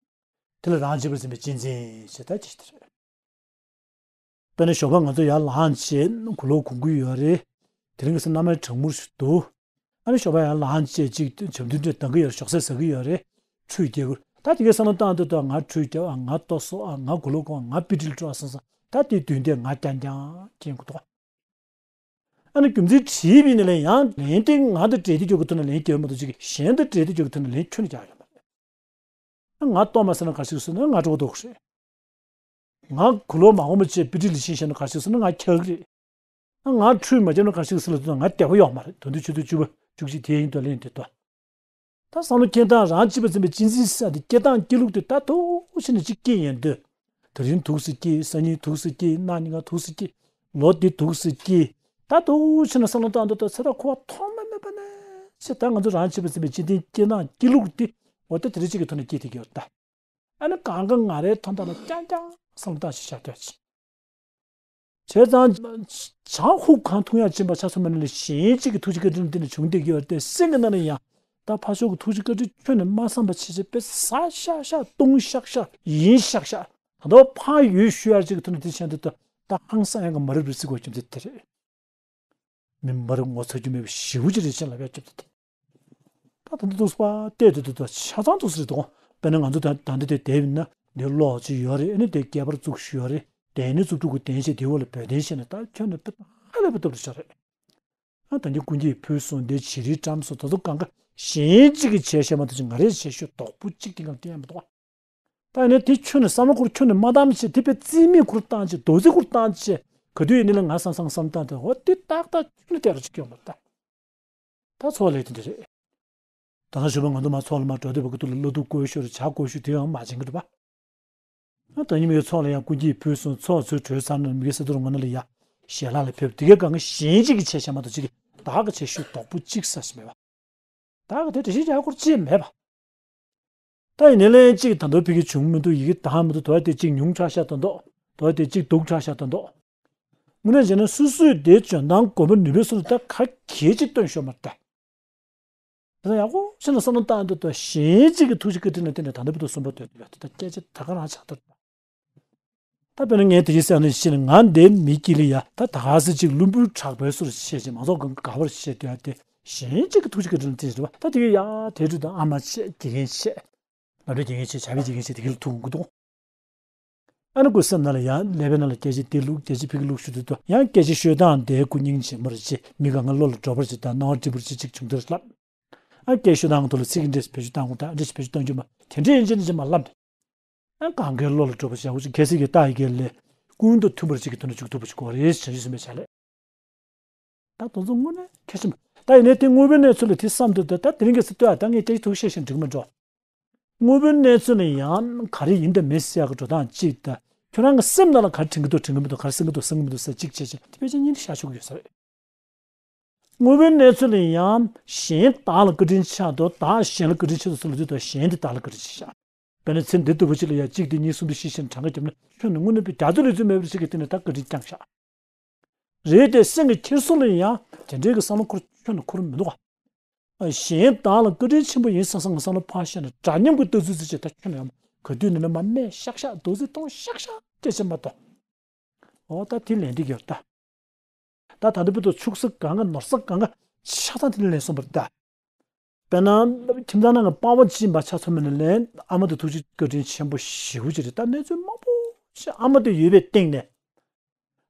དེ་ལ་རང་བྱེད་པར་འཛིན་པའི་གཅེས་འཛིན་ཞེས་ད་ཅི་ཞིག་དེ་རེད། དཔེར་ན་ཞོགས་པ་ང་ཚོ་ཡར་ལངས་བྱས་གོས་ལོག་གོན་གྱི་ཡོད་རེད། དེ་རིང་གི་སེམས་གནམ་མེད་གྲང་མོར་ཞིག་འདུག་ཨ་ནི་ཞོགས་པ་ཡར་ལངས་བྱས་ཅིག་བྱམས་མདུན་དེ་འདང་གི་ཡོད་རེད། ཞོགས་ཟས་ཟ་གི་ཡོད་རེད། ཁྲུས་རྒྱག་གི་ད་དེ་གའི་བསམ་བློ་བཏང་དུས་ད་ང་ཁྲུས་རྒྱག་ཨ་ང་ལྟོ་བཟོ་ཨ་ང་གོས་ལོག་གོན་ཨ་ང་པི་ཏི་ལ་འགྲོ་ཨ་སོང་ཙང་ད་དེ་དུས་འདས་ང་རྐྱང་རྐྱང་སྐྱེན་དགོས་འདུག་ཨ་ནི་རྒྱུ་མཚན་དྲིས་པ་ཡིན་ན་ལན་ཡང་ལན་དེ་ང་དང་འབྲེལ་ཏེ་རྒྱག་གི་ཐུབ་ན་ལན་རྒྱག་མ་གཏོགས་ཅིག་གཞན་དང་འབྲེལ་ཏེ་རྒྱག་གི་ཐུབ་ན་ལན་ཁྱོན་ནས་རྒྱག་ཡོད་མ་རེད། ང་ལྟོ་མ་ཟ་ན་ག་ཞིག་ཟེར་ན་ང་སྤྲོ་བོ་འདུག་རེད། ང་གོས་ལོག་མ་གོན་པ་བྱས་པི་ཏི་ལ་ཕྱིན་བཞག་ན་ག་ཞིག་ཟེར་ན་ང་འཁྱག་གི་རེད། ང་ཁྲུས་མ་བརྒྱབ་ན་ག་ཞིག་ཟེར་ལབ་དུས་ང་བདེ་པོ་ཡོད་མ་རེད། ད་དུང་ཆུ་ཚོད་བཅུ་པ་བཅུ་གཅིག་དེ་ཡིན་དུས་ལན་དེ་ལྟོས། ད་བསམ་བློ་སྐྱེ་སྟངས་རང་གཅེས་པར་འཛིན་པའི་གཅེས་འཛིན་ཟེར་དེ་སྐྱེ་སྟངས་སྐྱེ་ལུགས་དེ་ད་དུང་ཕྱིན་ནས་གཅིག་སྐྱེ་ཡོང་དུས། དེ་རིང་འདུག་སེ་སྐྱེ། སང་ཉིན་འདུག་སེ་སྐྱེ། གནངས་ཉིན་ཀ་འདུག་སེ་སྐྱེ། ལོ་འདི་འདུག་སེ་སྐྱེ། ད་དུང་ཕྱིན་ནས་བསམ་བློ་བཏང་དུས་ད་ཚེ་ཐག་འཁོར་བ་ཐོག་མ་མེད་པ་ནས་ ཞེས་ད་ང་ཚོ་རང་བྱེད་པ་ཟིན་པའི་སྤྱི་མཐུན་སྐྱིད་སྣང་སྐྱིད་ལུགས་འདི་འོ་ད་དེ་རིགས་གཅིག་གི་ཐོག་ནས་སྐྱེས་ཐུབ་ཀྱི་ཡོད་ད། ཨ་ནི་གང་ག་ང་རའི་དོན་དག་ལ་རྐྱང་རྐྱང་བསམ་བློ་བཏང་ཞིག་བཞག་སྡོད་ཅིག་བྱས་ཙང་། བྱང་ཧུབ་གང་འཐུང་ཡག་སྦྱིན་པ་ཆ་ཚང་མ་ནི་ལས་གཞན་གཅིག་གི་ཐུགས་རྗེ་བཀའ་དྲིན་ལ་བརྟེན་ནས་བྱུང་བསྡད་ཀྱི་ཡོད་རེད་དེ། སེམས་ཀྱི་ནང་ནས་ཡང་ད་ཕར་ཕྱོགས་ཀྱི་ཐུགས་རྗེ་བཀའ་དྲིན་ཁྱོན་ནས་མ་བསམ་པ་བྱས་བྱས་དཔེ་ཟ་ཤག་ཤག་བཏུང་ཤག་ཤག་ཡིན་ཤག་ཤག་ད་ལྟ་ཕར་ཡུལ་ཞུ་ཡག་ཅིག་གི་ཐོག་ནས་དེ་བྱས་འདུག་ད་ད་ཧང་སང་ཡག་གི་མ་རབས་རེད་ཟེར་དགོས་རྒྱུ་མཚན་དེ་རེད། མི་མ་རབས་ངོ་ཚ་རྒྱུ་མེད་པའི་ཞེ་པོ་ཅིག་རེད་ཅེས་ལབ་ཡག་སྐྱབས་ཏེ། ད་ད་འདི་འདུག་པ་བལྟས་དུས་འདུག་ད་ཆ་ཚང་འདུག་ས་རེད་དོ། དཔེར་ན་ང་ཚོ་ད་ད་འདི་དེ་བསྡད་ཡིན་ན་འདི་གློག་ཅིག་ཡོད་རེད། ཨ་ནི་དེ་སྐྱེས་པར་བཙུགས་ཞུ་ཡོད་རེད། དེ་ནི་བཙུགས་ཐུབ་ཀྱི་དན་ཞེས་དེའི་འོག་ལ་བོད་དན་ཞེས་ནས་ད་ཁྱོན་ནས་དཔེ་ཧ་ལས་པ་སྟབས་རེ་ཆགས་རེད། ཨ་ད་འདི་ཀུན་གྱིས་ཕུལ་སོང་། འདི་བྱི་རིལ་བཀྲམ་སོང་། ད་ཚོ་གང་ག་གཞན་གཅིག་གིས་བྱས་བྱས་མ་གཏོགས་ཅིག་ང་རས་བྱས་ཤོས་དོག་པོ་གཅིག་དེ་གང་བསྟན་ཡ་མི་འདུག་བ། ད་ཡིན་ན་དེ་ཁྱོན་ནས་བསམ་བློ་ཁུར་ཁྱོན་ནས་མ་བཏང་བྱས། དེ་དཔེ་རྩིས་མེད་ཁུར་བཏང་བྱས། རྡོག་རྫིས་ཁུར་བཏང་བྱས། ག་དུས་ཡིན་ནའི་ལ་ང་བསམ་བསམ་བསམ་བཏང་དེ་འོ་དེ་ཏག་ཏག་ཁྱོན་ནས་བལྟས་ར་ཅིག་ཡོང་བ་ད། ད་ཚོགས་ལས་དེ་འདྲ་རེད། ད་ལྟ་ཞུ་བ་ང་ཚོ་མ་ཚོགས་ལ་མ་འགྲོ་བསྡད་པ་གི་ཐོག་ལ་བླ་སྡུད་བསྐོལ་ཞོར་ཇ་བསྐོལ་ཞོར་དེ་ཡང་མ་བྱེད་གི་འདུག་པ། ད་ཉི་མའི་ཚོགས་ལ་ཡང་ཀུན་གྱིས་ཕུལ་སོང་། ཚོགས་ཚུར་གྲོལ་ཚར་ན་མི་གི་ས་རྡོ་རུ་ངོ་ན་ལ་ཡ་ཞལ་ལག་ལ་ཕེབས། དེ་གའི་སྒང་ག་གཞན་གཅིག་གིས་བྱས་བྱས་མ་གཏོགས་གཅིག་གིས་བདག་གིས་བྱས་ཤོས་དོག་པོ་གཅིག་ས་ཞིག་མེད་པ། བདག་གིས་དེ་འདྲ་ཞིག་བྱ་སྐོར་ཅིག་མེད་པ། ད་ཡིན་ནའི་ལན་གཅིག་ད་མདོ་ཕ་གི་བྱུང་མི་འདུག་ཡི་གེ་དྭངས་མི་འདུག་དོ་ཡ་དེ་གཅིག་ཉུང་དྲགས་ཤག་ད་མདོ། དོ་ཡ་དེ་གཅིག་སྡུག་དྲགས་ཤག་ད་མདོ། དངོས་གནས་བྱས་ན་སོ་སོས་དེ་འཇོན་ཐང་གོ་བ་ནུས་པའི་སོ་ལ་ད་ག་གལ་ཅིག་སྟོན་ཤོར་མ་རེད་ད། དེ་ལ་ཡག་པོ་ཕྱིན་ལ་བསམ་བློ་བཏང་འདུག་ད་གཞན་གཅིག་གི་ཐུགས་རྗེ་བཀའ་དྲིན་ལ་བརྟེན་ནས་ད་ལྟ་བར་དུ་གསོན་པོ་སྡོད་འདུག་ཡ་དེ་ད་སྐད་ཆ་ད་ག་རང་ཆགས་འདུག་ད་དཔེར་ན་ངས་དེ་བཞིན་བསམ་ནས་ཕྱིན་ནས་ང་འདིའི་མི་དཀྱིལ་ལ་ཡ་ད་ད་ག་ཟེ་གཅིག་ལུས་པོ་དྲག་པོའི་སོར་བཤད་ཅིག་མང་ཚོགས་གང་དགའ་བར་བཤད་འདུག་ཡ་དེ་གཞན་གཅིག་གི་ཐུགས་རྗེ་བཀའ་དྲིན་ལ་བརྟེན་ཞེས་རེད་པ། ད་དེ་གའི་ཡ་དེ་དུས་ད་ཨ་མ་བྱས་དགེ་རྒན་བྱས། ལབ་འགྲོ་དགེ་རྒན་བྱས་བྱ་བའི་དགེ་རྒན་བྱས་དེ་གའི་ལ་ཐུག་འོང་གི་འདུག་ཨ་ནི་ཁོའི་སེམས་ནང་ལ་ཡང་ཀླད་པའི་ནང་ལ་སྐད་ཆ་འདི་བླུགས་སྐད་ཆ་ཕ་གི་བླུགས་ཞུ་དུས་དུ་ཡང་སྐད་ཆ་ཤོད་སྟངས་དེའི་སྐུ་སྙིང་རྗེ་མོ་རེ་བྱེད། མི་གང་ག་བློ་ལ་འགྲོ་བར་བྱེད་དང་སྣང་བ་འགྲིབ་པར་བྱེད་ཅིག་བྱུང་དུས་ལབ། ཨ་སྐད་ཤོད་སྟངས་ཐོག་ལ་ཚིག་གི་འདྲེས་བེད་སྤྱོད་བཏང་དགོས་དང་འདྲེས་བེད་སྤྱོད་གཏོང་རྒྱུ་མ་དེ་འདྲས་ཡིན་ཅེ་ནི་ཅེ་མ་ལབ། ཨ་གང་གའི་བློ་ལ་འགྲོ་བར་བྱེད་འོ་ཅིག་གལ་སྲིད་ཀྱི་རྟགས་ཡི་གེ་ལས་ཀུན་ཏུ་མཐུན་པར་ཅིག་གི་དོན་ལ་འཇུག་ཐུབ་པ་ཅིག་དགོས་རེད་བྱ་རྒྱུ་སེམས་པའི་བྱ་ལས། ད་དེ་ཚོ་དངོས་གནས་གལ་ཆེན་པོ། ད་ཡིན་ནའི་དེ་དངོས་པོའི་གནས་ཚུལ་ལ་དེ་བསམ་དུས་ད་ད་དེ་རིང་གི་སྲིད་དོན་ཨ་ད་ངས་སྐད་ཆ་ཐུག་བཤད་བཞིན་འགྲིག་མི་འགྲོ། དངོས་པོའི་གནས་ཚུལ་ལ་ཡང་ག་རེ་ཡིན་དང་མིན་ཟེར་ཡག་གི་འགྲོ་སྟངས་གཅིག་དང་། ཁྱོད་རང་གི་སེམས་ནང་ལ་ག་རེ་དྲན་གི་འདུག་དྲན་གི་མི་འདུག་ག་རེ་སེམས་གི་འདུག་སེམས་གི་མི་འདུག་ཟེར་གཅིག་བྱས་བྱས་དེ་ཕལ་ཆེར་གཉིས་ལ་བཞག་ཆོག་གི་ཡོད་ས་རེད། དངོས་པོའི་གནས་ཚུལ་ལ་ཡང་གཞན་བདག་ལ་བཀའ་དྲིན་ཆེ་འདུག་བདག་གཞན་ལ་བཀའ་དྲིན་ཆེ་འདུག་ཟེར་ལབ་དུས་ད་གཞན་དེ་བདག་ལ་བཀའ་དྲིན་ཆེ་ཤག་དཔེར་ན་ཚེ་འདི་ལྟ་བུ་ཅིག་ལ་ཡང་གཅིག་དེ་གཉིས་གསུམ་དེ་བཞི་ཞེས་གྲངས་ཀ་བརྒྱབ་ན་ཁྱོན་ནས་དངོས་གནས་པའི་རྒྱ་མཚོ་ལས་ཚོད་མེད་པ་ཞིག་གི་སྟེང་ནས་ད་བཀའ་དྲིན་བསྐྱངས་ཤག་རེད་དེ་སེམས་ཀྱི་འཁྱེར་སོ་ལ་ཡང་དེ་འདྲའི་གི་བསམ་བློ་འཁོར་ཁྱོན་ནས་འཁོར་མི་འདུག་ག་གཞན་བདག་ལ་བཀའ་དྲིན་ཆེན་པོ་ཡིན་བསམ་བསམ་གི་བསམ་བློ་ཕར་བཤད་ན་འདྲ་མཉམ་གྱི་ལྟ་ཚུལ་ཚུལ་བྱས་ད་ཁྱོན་ནས་ཡང་ག་དུས་ནས་ན་མ་སྨད་ཤག་ཤག་རྡོག་རྫིས་གཏོང་ཤག་ཤག་སྐད་ཆ་མ་གཏོགས། འོ་ད་དེ་ལན་འདི་གྱུར་ད། ད་ད་ལྟ་བར་དུ་ཕྱུགས་ས་གང་ག་ནོར་ས་གང་ག་ཆ་ཚང་དེ་ལ་ལན་སོང་བ་རེད་ད། དཔེར་ན་ཁྱིམ་ཚང་ནང་གི་པ་ཕ་གཅིག་ཡིན་པ་ཆ་ཚང་མ་ནས་ལན་ཨ་མ་དེ་ཐུགས་རྗེ་བཀའ་དྲིན་ཆེན་པོ་ཞེ་པོ་ཅིག་རེད། ད་གནས་ཚུལ་མང་པོ་ཞིག་ཨ་མ་དེ་ཡོད་པའི་སྟེང་ནས།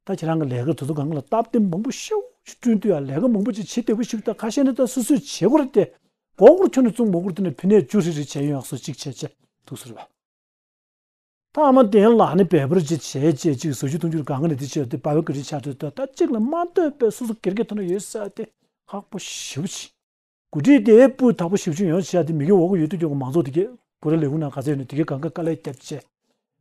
ད་ཁྱེད་རང་གི་ལས་ཀ་དེ་ཚོ་སྒང་ལ་སྟབས་བདེ་མང་པོ་ཤུགས་ཆེ་བསྐྲུན་དུས་ཡང་ལས་ཀ་མང་པོ་ཅིག་བྱེད་བདེ་པོ་ཞིག་ད་ཁ་ཤས་ནི་ད་སོ་སོས་བྱེད་དགོས་རེད་དེ། སྒོར་སྒོར་ཁྱོན་ནས་བཙུགས་མ་དགོས་རེད། དེ་ནས་ཕི་ནས་བཅུ་ཧྲི་ཧྲི་བྱས་ཡོང་ཡག་སོ་གཅིག་བྱས་བྱས་འདུག་ཟེར་བ། ད་ཨ་མ་དེ་ལ་ནི་འབད་པར་ཅིག་བྱས་བྱས་ཅིག་བཟོ་རྒྱུ་གཏོང་རྒྱུར་གང་ག་ནས་དེ་བྱས་ཏེ་པ་ཕའི་བཀའ་དྲིན་ཆེ་དུས་ད་ད་གཅིག་ལ་མ་ལྟོས་པའི་སོ་སོ་སྒེར་གྱི་ཐོག་ནས་ཡོད་ས་དེ་ཁག་པོ་ཞེ་པོ་ཅིག་འགོ་ཁྲིད་དེ་སྤུས་དག་པོ་ཞེ་པོ་ཅིག་ཡོང་བྱས་ཏེ་མི་གི་འོག་གི་ཡོད་དུས་ཀྱང་མང་ཚོགས་དེ་གས་གོ་རེ་ལས་ཁུངས་ནང་ག་ཚད་ཡོད་ན་དེ་གས་གང་ག་དཀའ་ལས་བརྒྱབ་བྱས།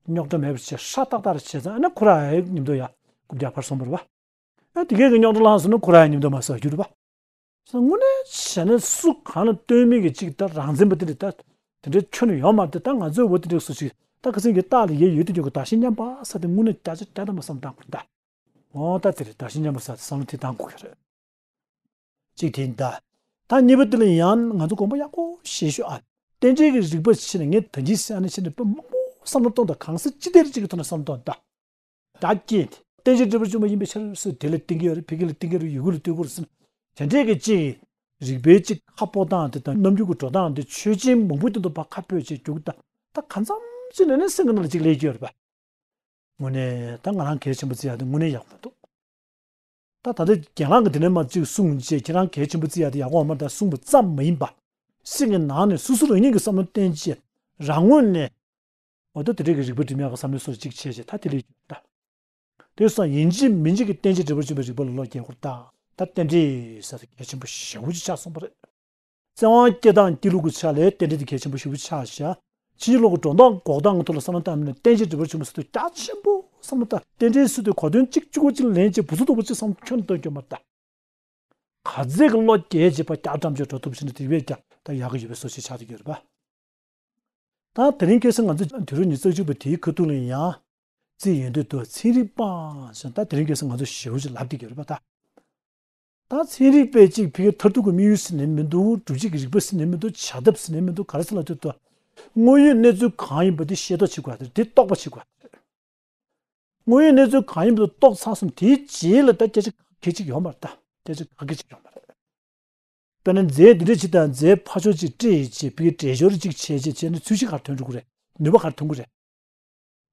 རྙོག་དྲ་མེད་པར་བྱས་ཧྲ་ཏག་ཏག་རེ་བྱས་ཙང་ཨ་ནི་ཁོ་ར་ཨའི་མཉམ་དུ་ཡ་རྐུབ་བཀྱག་ཕར་སོང་བ་རེད་པ། ཨ་དེ་གས་ཀྱི་རྙོག་དྲ་ལངས་སོང་ན་ཁོ་ར་ཨའི་མཉམ་དུ་མར་ཟག་རྒྱུ་རེད་པ། དངོས་གནས་བྱས་ན་སུ་གང་ལ་ལྟོས་མེད་ཀྱི་གཅིག་ད་རང་བཙན་པ་དེ་འདྲ་ད་དེ་འདྲའི་ཁྱོན་ནས་ཡོད་མ་རེད། ད་ང་ཚོའི་འོ་དེ་འདྲའི་སུ་ཞིག་ད་ཁ་སང་གི་རྟགས་ལ་ཡས་ཡོད་དུས་ཀྱང་བདག་གཞན་མཉམ་པ་ས་དེ་དངོས་གནས་བརྒྱ་ཆ་བརྒྱ་ཐམ་པ་བསམ་བཏང་དགོས་རེད་ད། འོ་ད་དེ་རེད། བདག་གཞན་མཉམ་པ་ས་དེ་བསམ་བློ་དེ་བཏང་དགོས་ཀྱི་རེད། གཅིག་དེ་ཡིན་ད། ད་གཉིས་པ་དེ་ལ་ཡང་ང་ཚོ་དགོངས་པ་ཡག་པོ་བཞེས་ཤོག་ཨ། རྟེན་འབྲེལ་གྱི་རིགས་པ་ཕྱེ་ནས་ངས་ད་གིན་ཟེར་ཨ་ནི་བྱས་ནས་དཔེ་མང་པོ་བསམ་བློ་གཏོང་དང་གང་ཟག་སྤྱི་སྟེང་རེ་གཅིག་གི་ཐོག་ནས་བསམ་བློ་གཏོང་ད། བདག་བསྐྱེད་རྟེན་ཅིང་འབྲེལ་བར་འབྱུང་བ་ཡིན་པའི་ཕྱིར་སུ་དེ་ལ་བརྟེན་གྱི་ཡོད་རེད། ཕ་གི་ལ་བརྟེན་གྱི་ཡོད་རེད། ཡི་གུ་ལ་བརྟེན་གྱི་ཡོད་རེད་ཟེར་ན། དེ་འདྲས་ཀྱི་གཅིག་རིགས་པའི་གཅིག་ཁ་སྤོ་སྟངས་དེ་དང་རྣམ་འགྱུར་གྱི་འགྲོ་སྟངས་དེ་ཆོས་ཅན་མང་པོའི་སྟེང་དུ་ཕར་ཁ་སྤོས་བྱས་རྒྱུག་ད། ད་གང་འཚམ་ཅིག་ལས་ནས་སེམས་ཀྱི་ནང་ལ་གཅིག་སླེབས་ཀྱི་ཡོད་རེད་པ། དངོས་གནས་ད་ང་རང་གལ་ཆེན་པོ་བརྩི་ཡག་དེ་དངོས་གནས་ཡག་པོ་མི་འདུག་ད་ད་ལྟ་རྒན་ལགས་ཀྱིས་དེ་ནས་མར་གཅིག་གསུངས་རྗེས་ཁྱེད་རང་གལ་ཆེན་པོ་བརྩི་ཡག་དེ་ཡག་པོ་མ་རེད་ད་གསུངས་པ་ཙམ་མ་ཡིན་པ། སེམས་ཀྱི་ནང་ནས་སོ་སོ་རང་ཉིད་ཀྱི་བསམ་བློ་བཏོན་བྱས་རང་ངོས་ནས། འོ་ད་དེ་འདྲས་ཀྱི་རིག་པ་སྒྲིམ་ཡག་གི་བསམ་བློའི་སོར་གཅིག་བྱས་བྱས་ད་དེ་ལས་ད། དེ་སོང་ཡིན་གཅིག་མིན་གཅིག་གི་རྟེན་ཅིང་འབྲེལ་བར་འབྱུང་བའི་རིག་པ་ལ་བློ་སྐྱེ་འཁོར་ད། ད་རྟེན་འབྲེལ་ཟེར་ས་གལ་ཆེན་པོ་ཞེ་པོ་ཅིག་ཆགས་སོང་བ་རེད། བཙན་དབང་སྐྱེ་སྟངས་སྐྱེ་ལུགས་ཀྱི་ཆ་ལས་རྟེན་འབྲེལ་དེ་གལ་ཆེན་པོ་ཞེ་པོ་ཆགས་བཞག་ཕྱི་ལོགས་ཀྱི་འགྲོ་སྟངས་འགོག་སྟངས་ཀྱི་ཐོག་ལ་བསམ་བློ་བཏང་མིན་ན་རྟེན་ཅིང་འབྲེལ་བར་འབྱུང་བ་ཟེར་དུས་རྒྱ་ཆེན་པོ་བསམ་བློ་བཏང་རྟེན་འབྲེལ་ཟེར་དུས་གོ་དོན་གཅིག་གཅིག་པོ་གཅིག་ལ་ལན་བྱས་བུ་ཚོ་ལྟ་བུ་གཅིག་བསམ་ཁྱོན་གཏོང་རྒྱུ་མ་རེད་ད། ག་ཚད་ཀྱི་བློ་རྒྱས་བྱས་པ་རྒྱགས་བཀྲམ་བྱས་འགྲོ་ཐུབ་ཕྱིན་ན་དེ་བས་ཀྱང་ད་ཡག་གི་ཡོད་པའི་བཟོ་ཞིག་ཆགས་ཀྱི་ཡོད་རེད་པ། ད་དེ་རིང་ཁ་སང་ང་ཚོ་དུས་རབས་ཉི་ཤུ་རྩ་གཅིག་པ་དེའི་ཁ་ཐུག་ལ་ཡང་རྩིས་ཡོང་དུས་དུ་ཚན་རིག་པ་ཞེས་ད་དེ་རིང་ཁ་སང་ང་ཚོ་ཞེ་པོ་ཅིག་ལབ་བསྡད་ཀྱི་ཡོད་རེད་པ་ད། ད་ཚན་རིག་པས་གཅིག་ཕ་གིའི་མཐར་ཐུག་གི་དམིགས་ཡུལ་ཟེར་ནས་མི་འདུག་སྒྲུབ་བྱེད་ཀྱི་རིགས་པ་ཟེར་ནས་མི་འདུག་བྱ་ཐབས་ཟེར་ནས་མི་འདུག་ག་རེ་ཟེར་ལབ་དུས་དུ། དངོས་ཡོད་གནས་ཚུལ་གང་ཡིན་པ་དེ་ཤེས་རྟོགས་བྱེད་དགོས་རེད། དེ་རྟོགས་པ་བྱེད་དགོས་རེད། དངོས་ཡོད་གནས་ཚུལ་གང་ཡིན་པ་དེ་རྟོགས་ཚར་སོང་དེའི་རྗེས་ལ་ད་སྐད་ཆ་ག་གེ་ཅིག་ཡོད་མ་རེད་ད། སྐད་ཆ་ག་གེ་ཅིག་ཡོད་མ་རེད། དཔེར་ན་རྫས་འདི་འདྲ་ཅིག་དང་རྫས་ཕར་ཕྱོགས་ཅིག་སྤྲད་ཡིན་ཅེས་ཕ་གིའི་འགྲེལ་སྦྱོར་ཅིག་བྱས་བྱས་བྱས་ནས་ཚུལ་ཤིག་ག་རེ་ཐོན་འགྲོ་གི་རེད། ནུས་པ་ག་རེ་ཐོན་གི་རེད།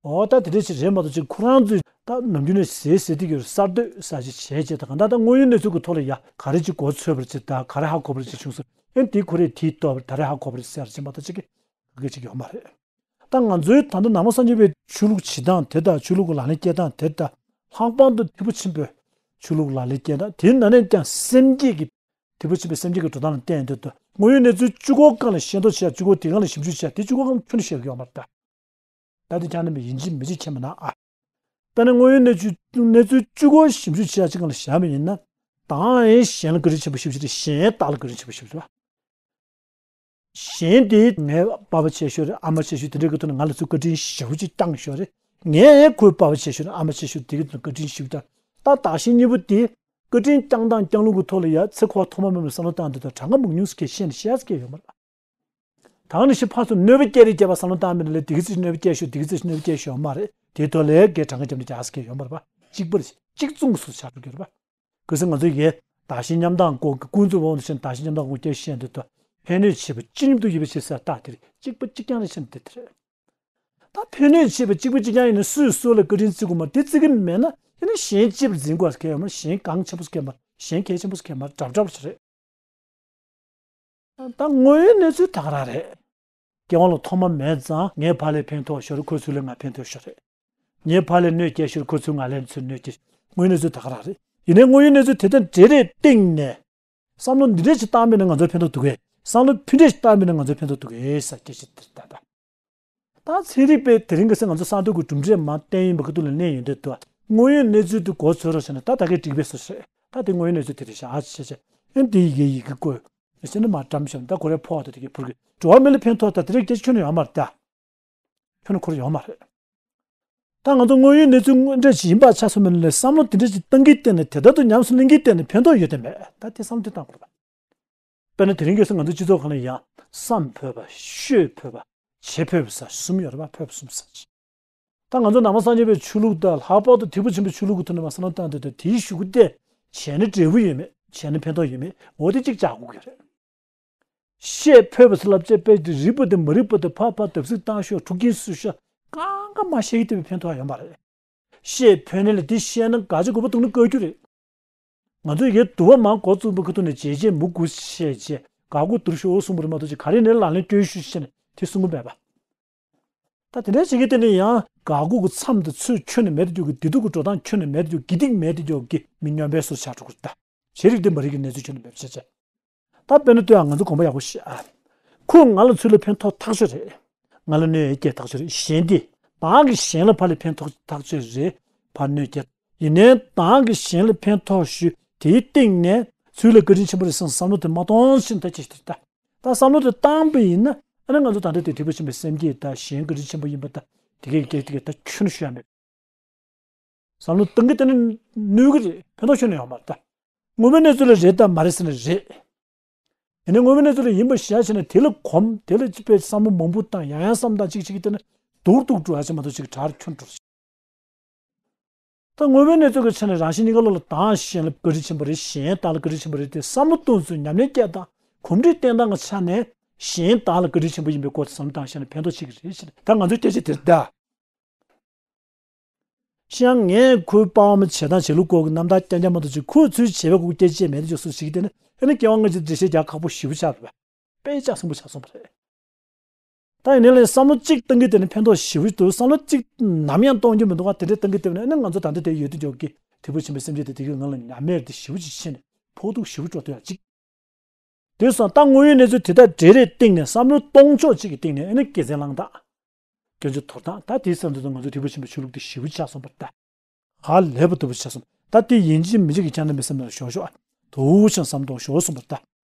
འོ་ད་དེ་འདྲ་ཅིག་རེད་མ་གཏོགས་ཅིག་ཁོ་རང་ཚོས་ད་ནམ་རྒྱུན་ནས་ཟེར་ཟེར་དེ་གི་གསར་གཏོད་ས་ཅིག་བྱས་བྱས་ད་གང་ལྟར་ད་དངོས་ཡོད་གནས་ཚུལ་གི་ཐོག་ལ་ཡ་ག་རེ་ཅིག་མགོ་ཚོས་པར་ཅིག་ད་ག་རེ་ཧ་གོ་བར་ཅིག་བྱུང་སོང་། ཨེ་འདི་ཁོ་རེ་དེའི་ལྟོ་བར་ད་རེ་ཧ་གོ་བར་ཟེར་ཅིག་མ་གཏོགས་ཅིག་གི་ག་གེ་ཅིག་ཡོད་མ་རེད། ད་ང་ཚོའི་ད་ལྟ་ནང་པ་སངས་རྒྱས་པའི་ཆོས་ལུགས་བྱེད་སྟངས་དེ་དང་ཆོས་ལུགས་ཀྱི་ལག་ལེན་སྐྱེལ་སྟངས་དེ་དང་ལྷག་པར་དུ་ཐེག་པ་ཆེན་པོའི་ཆོས་ལུགས་ལག་ལེན་སྐྱེལ་སྟངས་དེའི་ནང་ནས་ཀྱང་སེམས་བསྐྱེད་ཀྱི་ཐེག་པ་ཆེན་པོའི་སེམས་བསྐྱེད་ཀྱི་འགྲོ་སྟངས་ལ་བརྟེན་ཏེ་དུ་དངོས་ཡོད་གནས་ཚུལ་བཅུ་སྐོར་སྒང་ལ་ཤེས་རྟོགས་བྱེད་ཡ་བཅུ་སྐོར་དེ་སྒང་ལ་ཞིབ་འཇུག་བྱེད་ཡ་དེ་བཅུ་སྐོར་སྒང་ཁྱོན་ནས་ཤེས་ཀྱི་ཡོད་མ་རེད་ད། ད་དེ་ཀྱང་ནི་མི་ཡིན་གཅིག་མིན་གཅིག་མཁྱེན་པ་ན་ཨ། དཔེར་ན་དངོས་ཡོད་གནས་ཚུལ་གནས་ཚུལ་བཅུ་སྐོར་ཞིབ་འཇུག་བྱེད་ཡ་གཅིག་སྒང་ལ་བཞག་པ་ཡིན་ན། བདག་ཡང་གཞན་ལ་བཀའ་དྲིན་ཆེན་པོ་ཞེ་པོ་ཅིག་རེད། གཞན་བདག་ལ་བཀའ་དྲིན་ཆེན་པོ་ཞེ་པོ་ཅིག་རེད་བ། གཞན་དེ་ངའི་པ་ཕ་ཆེ་ཤོས་རེད། ཨ་མ་ཆེ་ཤོས་དེ་འདྲའི་གི་ཐོག་ནས་ང་ལ་ཚུར་བཀའ་དྲིན་ཞེ་པོ་ཅིག་བསྐྱངས་ཤོས་རེད། ངས་ཁོའི་པ་ཕ་ཆེ་ཤོས་རེད། ཨ་མ་ཆེ་ཤོས་དེ་གི་ཐོག་ནས་བཀའ་དྲིན་ཞེ་པོ་བསྐྱངས། ད་བདག་གཞན་གཉིས་པོ་དེ་བཀའ་དྲིན་བསྐྱངས་སྟངས་བསྐྱངས་ལུགས་ཀྱི་ཐོག་ལ་ཡ་ཚེ་འཁོར་བ་ཐོག་མ་མེད་པའི་བསམ་བློ་བཏང་དུས་ད་གྲངས་ཀ་མང་ཉུང་ཟེར་མཁན་ཤེས་ནས་བཤད་ས་གི་ཡོད་མ་རེད། ད་ནི་ཤི་ཕར་ཚུར་གནོད་པ་སྐྱེལ་རེས་བྱས་པ་བསམ་བློ་བཏང་མེད་ན་ལས་དེ་གི་ཚེ་གནོད་པ་སྐྱེལ་ཤོས་དེ་གི་ཚེ་གནོད་པ་སྐྱེལ་ཤོས་ཡོད་མ་རེད། དེའི་ཐོག་ལས་གའི་གྲངས་ཀ་རྒྱབ་ནས་རྒྱག་ས་གི་ཡོད་མ་རེད་པ། གཅིག་པར་གཅིག་མཚུངས་སུ་ཆགས་འགྲོ་གི་རེད་པ། གལ་སྲིད་ང་ཚོ་ཡས་བདག་གཞན་མཉམ་དང་ཀོ་ཀུན་རྫོབ་དབང་དུ་བྱས་ནས་བདག་གཞན་མཉམ་དང་ཀོ་སྐྱེ་ཤེས་འདོད་དོ། ཕན་གནོད་བྱེད་པ་ཅི་ཉིད་དུ་ཡོད་པའི་ཕྱིར་ཟེར་རྟགས་དེ་རེད། གཅིག་པ་གཅིག་རྐྱང་རེད་ཟེར་ན་དེ་དེ་རེད། ད་ཕན་གནོད་བྱེད་པ་གཅིག་པ་གཅིག་རྐྱང་ཡིན་ན་སུས་སུ་ལ་བཀའ་དྲིན་བརྩི་དགོས་མ་དེ་བརྩི་གི་མེད་ན་ཡིན་ན་གཞན་གཅེས་པར་འཛིན་དགོས་ཟེར་མཁན་ཡོད་མ་རེད། གཞན་གང་ཆེན་པོ་ཟེར་མཁན་མ་རེད། གཞན་གལ་ཆེན་པོ་ཟེར་མཁན་མ་རེད། འདྲ་འདྲ་པོ་ཞིག་རེད། ད་དངོས་ཡོད་གནས་ཚུལ་ད་ག་རང་རེད། སྐྱེ་བ་ལ་ཐོག་མ་མེད་ཙང་ངའི་ཕ་ལས་ཕན་ཐོགས་ཤོར་རེད། ཁོའི་ཚུལ་ལས་ང་ཕན་ཐོགས་ཤོར་རེད། ངའི་ཕ་ལས་གནོད་སྐྱེལ་ཤོར་རེད། ཁོའི་ཚུལ་ང་ལས་ཚུར་གནོད་སྐྱེལ། དངོས་ཡོད་གནས་ཚུལ་ད་ག་རང་རེད། ཡིན་ནའི་དངོས་ཡོད་གནས་ཚུལ་དེ་དང་འབྲེལ་རེས་སྟེང་ནས་བསམ་བློ་འདི་འདྲས་ཞིག་བཏང་མེད་ན་ང་ཚོར་ཕན་ཐོགས་འདུག་གས། བསམ་བློ་ཕུ་འདྲས་ཞིག་བཏང་མེད་ན་ང་ཚོར་ཕན་ཐོགས་འདུག་གས་ཟེར་སྐད་ཆ་དེ་ད་ལྟ། ད་ཚན་རིག་པས་དེ་རིང་གི་སེ་ང་ཚོ་གསར་གཏོད་ཀྱི་གྲུབ་འབྲས་མར་བསྟན་ཡིན་པ་ཁ་ཐུག་ལ་གནས་ཡོང་དུས་དུ་དངོས་ཡོད་གནས་ཚུལ་དུ་མགོ་ཚོས་རོགས་བྱས་ན་ད་ད་གའི་འགྲིག་པའི་བཟོ་ཞིག་རེད། ད་དེ་དངོས་ཡོད་གནས་ཚུལ་དེ་རེད་ཤག་ཨ་ཅེ་ཅེ་ཅེ། ཨེ་འདི་ཡི་གེ་ཡི་གེ་བཀོད་ཟེར་ནས་མར་བཀྲམ་བཞག་ད་གོ་རེ་ཕོག་ད་དེ་གའི་ཕུར་གི་འགྲོ་བ་མི་ལ་ཕན་ཐོགས་ད་དེ་རིགས་སྐད་ཆ་ཁྱོན་ནས་ཡོད་མ་རེད་ད། ཁྱོན་ནས་ཁོ་ར་ཡོད་མ་རེད། ད་ང་ཚོ་དངོས་ཡོད་གནས་ཚུལ་དངོས་འབྲེལ་ཅིག་ཡིན་པ་ཆགས་སོང་མིན་ལས་བསམ་བློ་དེ་འདྲ་ཅིག་བཏང་གི་བལྟས་ནས་དེ་ལྟར་དུ་ཉམས་སུ་ལེན་གི་བལྟས་ནས་ཕན་ཐོགས་ཡོད་དམ་མེད་ད་དེ་བསམ་བློ་དེ་བཏང་དགོས་རེད་པ། དཔེར་ན་དེ་རིང་ཁ་སང་ང་ཚོ་སྤྱི་ཚོགས་ཁག་ལ་ཡང་བསམ་ཕོད་པ། ཤོད་ཕོད་པ། བྱེད་ཕོད་པ་ཟེར་གསུམ་ཡོད་རེད་པ། ཕོད་པ་གསུམ་ཟེར་གྱི། ད་ང་ཚོ་ནང་པ་སངས་རྒྱས་པའི་ཆོས་ལུགས་དང་ལྷག་པར་དུ་ཐེག་པ་ཆེན་པོའི་ཆོས་ལུགས་ཀྱི་ཐོག་ནས་མར་བསམ་བློ་བཏང་དུས་དེའི་གཞུག་གུ་དེ་བྱས་ན་འབྲས་བུ་ཡོད་མེད། བྱས་ན་ཕན་ཐོགས་ཡོད་མེད། འོ་དེ་གཅིག་བཅར་དགོས་ཀྱི་རེད། བཤད་ཕོད་པ་ཟེར་ལབ་བྱས་པས་དེ་རིག་པ་དེ་མ་རིག་པ་དེ་ཕར་ཕར་བརྡབ་གསིག་བཏང་ཤོག་འཁྲུག་རྐྱེན་བཟོས་ཤོག་གང་ག་མ་བཤད་ཀྱི་དེ་བས་ཕན་ཐོགས་ཡོད་མ་རེད། བཤད་ཕོད་ནས་ལ་དེ་བཤད་ན་དགག་བྱ་དགོས་པ་འདུག་ན་བཀག་རྒྱུ་རེད། ང་ཚོས་ཡེ་དུ་བ་མང་འགོ་བཙུགས་པའི་ཁ་ཐུག་ནས་བྱས་རྗེས་མུ་གུ་བཤད་རྗེས་དགག་སྒོ་བསྡུར་ཤོག་གསུངས་པ་རེད་མ་གཏོགས་ཅིག་ག་རེ་ནས་ལག་ལེན་སྐྱོན་ཤོག་ཞེས་ནས་དེ་གསུང་གི་མེད་པ། ད་དེ་འདྲའི་བྱེད་ཀྱི་དེ་ནི་ཡང་དགག་སྒོ་གི་མཚམས་དེ་ཚོས་ཁྱོན་ནས་མེད་དུ་འཇོག་གི། བདེ་སྡུག་གི་འགྲོ་སྟངས་ཁྱོན་ནས་མེད་དུ་འཇོག་དགེ་སྡིག་མེད་དུ་འཇོག་གི་མི་སྨྱོན་པའི་བཟོ་ཆགས་འགྲོ་གི་རེད་ད། བྱེད་རིགས་དེ་མ་རིག་གི་གནས་ཚུལ་ཁྱོན་ནས་མེད་པ་བྱས་བྱས། ད་དཔེར་ན་ལྟོས་ཨ། ང་ཚོ་དགོངས་པ་ཡག་པོ་བཞེས་ཨ། ཁོས་ང་ལ་ཚུར་ལ་ཕན་ཐོགས་ཐག་ཆོད་རེད། ང་ལ་གནོད་ཡས་སྐྱེལ་ཐག་ཆོད་རེད། གཞན་དེ་བདག་གིས་གཞན་ལ་ཕར་ལ་ཕན་ཐོགས་ཐག་ཆོད་རེད། ཕར་གནོད་སྐྱེལ། ཡིན་ནའི་བདག་གིས་གཞན་ལ་ཕན་ཐོགས་ཞུས་དེའི་སྟེང་ནས་ཚུར་ལ་བཀའ་དྲིན་ཆེན་པོ་རེད་བསམ་བསམ་བློ་དེ་མ་གཏོང་ཕྱིན་ད་ཅི་ཞིག་ད། ད་བསམ་བློ་དེ་བཏང་པ་ཡིན་ན་ཨ་ནི་ང་ཚོ་ད་ལྟ་དེ་ཐེག་པ་ཆེན་པོའི་སེམས་བསྐྱེད་དང་གཞན་བཀའ་དྲིན་ཆེན་པོ་ཡིན་པ་དང་དེ་གའི་སྐད་དེ་གའི་ད་ཁྱོན་ཞུ་ཡ་མེད། བསམ་བློ་གཏང་གི་དེ་ནི་ནུས་ཀྱི་རེད། ཕན་ཐོགས་ཁྱོན་ནས་ཡོང་མ་རེད་ད། དངོས་པོའི་གནས་ཚུལ་ལ་རེད་དང་མ་རེད་ཟེར་ན་རེད། ཡིན་ནའི་དངོས་པོའི་གནས་ཚུལ་ལ་ཡིན་པ་བཞག་བྱས་ན་དེ་ལ་གོམས་དེ་ལ་ཅི་དཔེ་བསམ་བློ་མང་པོ་བཏང་ཡང་ཡང་བསམ་བཏང་གཅིག་གཅིག་གི་དེ་ནི་སྡུག་སྡུག་འགྲོ་ཡ་ཆེ་མ་གཏོགས་ཅིག་གྲར་ཁྱོན་འགྲོ། ད་དངོས་པོའི་གནས་ཚུལ་གྱི་ཆ་ནས་རང་གཞན་གཉིས་ཀ་བློ་ལ་བདག་གཞན་ལ་བཀའ་དྲིན་ཆེན་པོ་རེད། གཞན་བདག་ལ་བཀའ་དྲིན་ཆེན་པོ་རེད་དེ་བསམ་བློ་གཏོང་ཚུལ་ཉམས་ལེན་སྐྱེལ་སྟངས་གོམས་འདྲིས་བསྟེན་སྟངས་ཀྱི་ཆ་ནས་གཞན་བདག་ལ་བཀའ་དྲིན་ཆེན་པོ་ཡིན་པའི་སྐོར་དུ་བསམ་བློ་བཏང་ཤེས་ན་ཕན་ཐོགས་ཆེ་གི་རེད་ཟེར། ད་ང་ཚོའི་སྐད་ཆ་དེ་རེད་ད། ཤང་ངས་ཁོའི་པང་མ་བྱེད་སྟངས་བྱེད་ལུགས་སྐོར་གྱི་རྣམ་ཐར་རྐྱང་རྐྱང་མ་གཏོགས་ཅིག་ཁོས་ཚུལ་བྱེད་པའི་སྐོར་སྐད་ཆ་བཤད་མེད་དུ་ཅོག་སུ་ཞིག་དེ་ནི་ཨ་ནི་སྐྱེ་བ་སྔ་ཕྱི་འགྲེལ་བཤད་རྒྱག་ཁག་པོ་ཞེ་པོ་ཆགས་པས་དཔེ་ཆ་སིམ་པོ་ཆགས་སོང་བ་རེད། ད་ཡིན་ནའི་ལས་བསམ་བློ་གཅིག་བཏང་གི་དེ་ནི་ཕན་ཐོགས་ཞེ་པོ་འདུག་བསམ་བློ་གཅིག་ནམ་ཡང་གཏོང་རྒྱུ་མི་འདུག་ག་དེ་འདྲའི་བཏང་གི་དེ་ནི་ཨ་ནི་ང་ཚོ་ད་ལྟ་དེ་ཡོད་དུ་འཇོག་གི་ཐེག་པ་ཆེན་པོའི་སེམས་བསྐྱེད་དེ་དེ་གི་ངང་ལ་ཉམས་མེར་དེ་ཞེ་པོ་ཅིག་ཕྱིན་ནས་ཕོག་ཐུག་ཞེ་པོ་འགྲོ་ཐུབ་ཡ་གཅིག་དེ་སོང་ད་དངོས་ཡོད་གནས་ཚུལ་དེ་དག་འབྲེལ་རེས་སྟེང་ནས་བསམ་བློ་གཏོང་ཕྱོགས་གཅིག་གི་སྟེང་ནས་ཨ་ནི་དགེ་མཚན་བླང་སྟངས། སྐྱོན་བརྗོད་དོར་སྟངས། ད་དེའི་བསམ་དུས་ང་ཚོ་ཐེག་པ་ཆེན་པོའི་ཆོས་ལུགས་དེ་ཞེ་པོ་ཆགས་སོང་བ་ད། ཧ་ལས་པ་ལྟ་བུ་ཆགས་སོང་། ད་དེ་ཡིན་གཅིག་མིན་གཅིག་གི་ཆ་ནས་མི་སེམས་ནང་ཞོག་ཞོག་ཨ། དུ་ཅང་བསམ་གཏོང་ཞོར་གསུངས་པ་རེད་ད།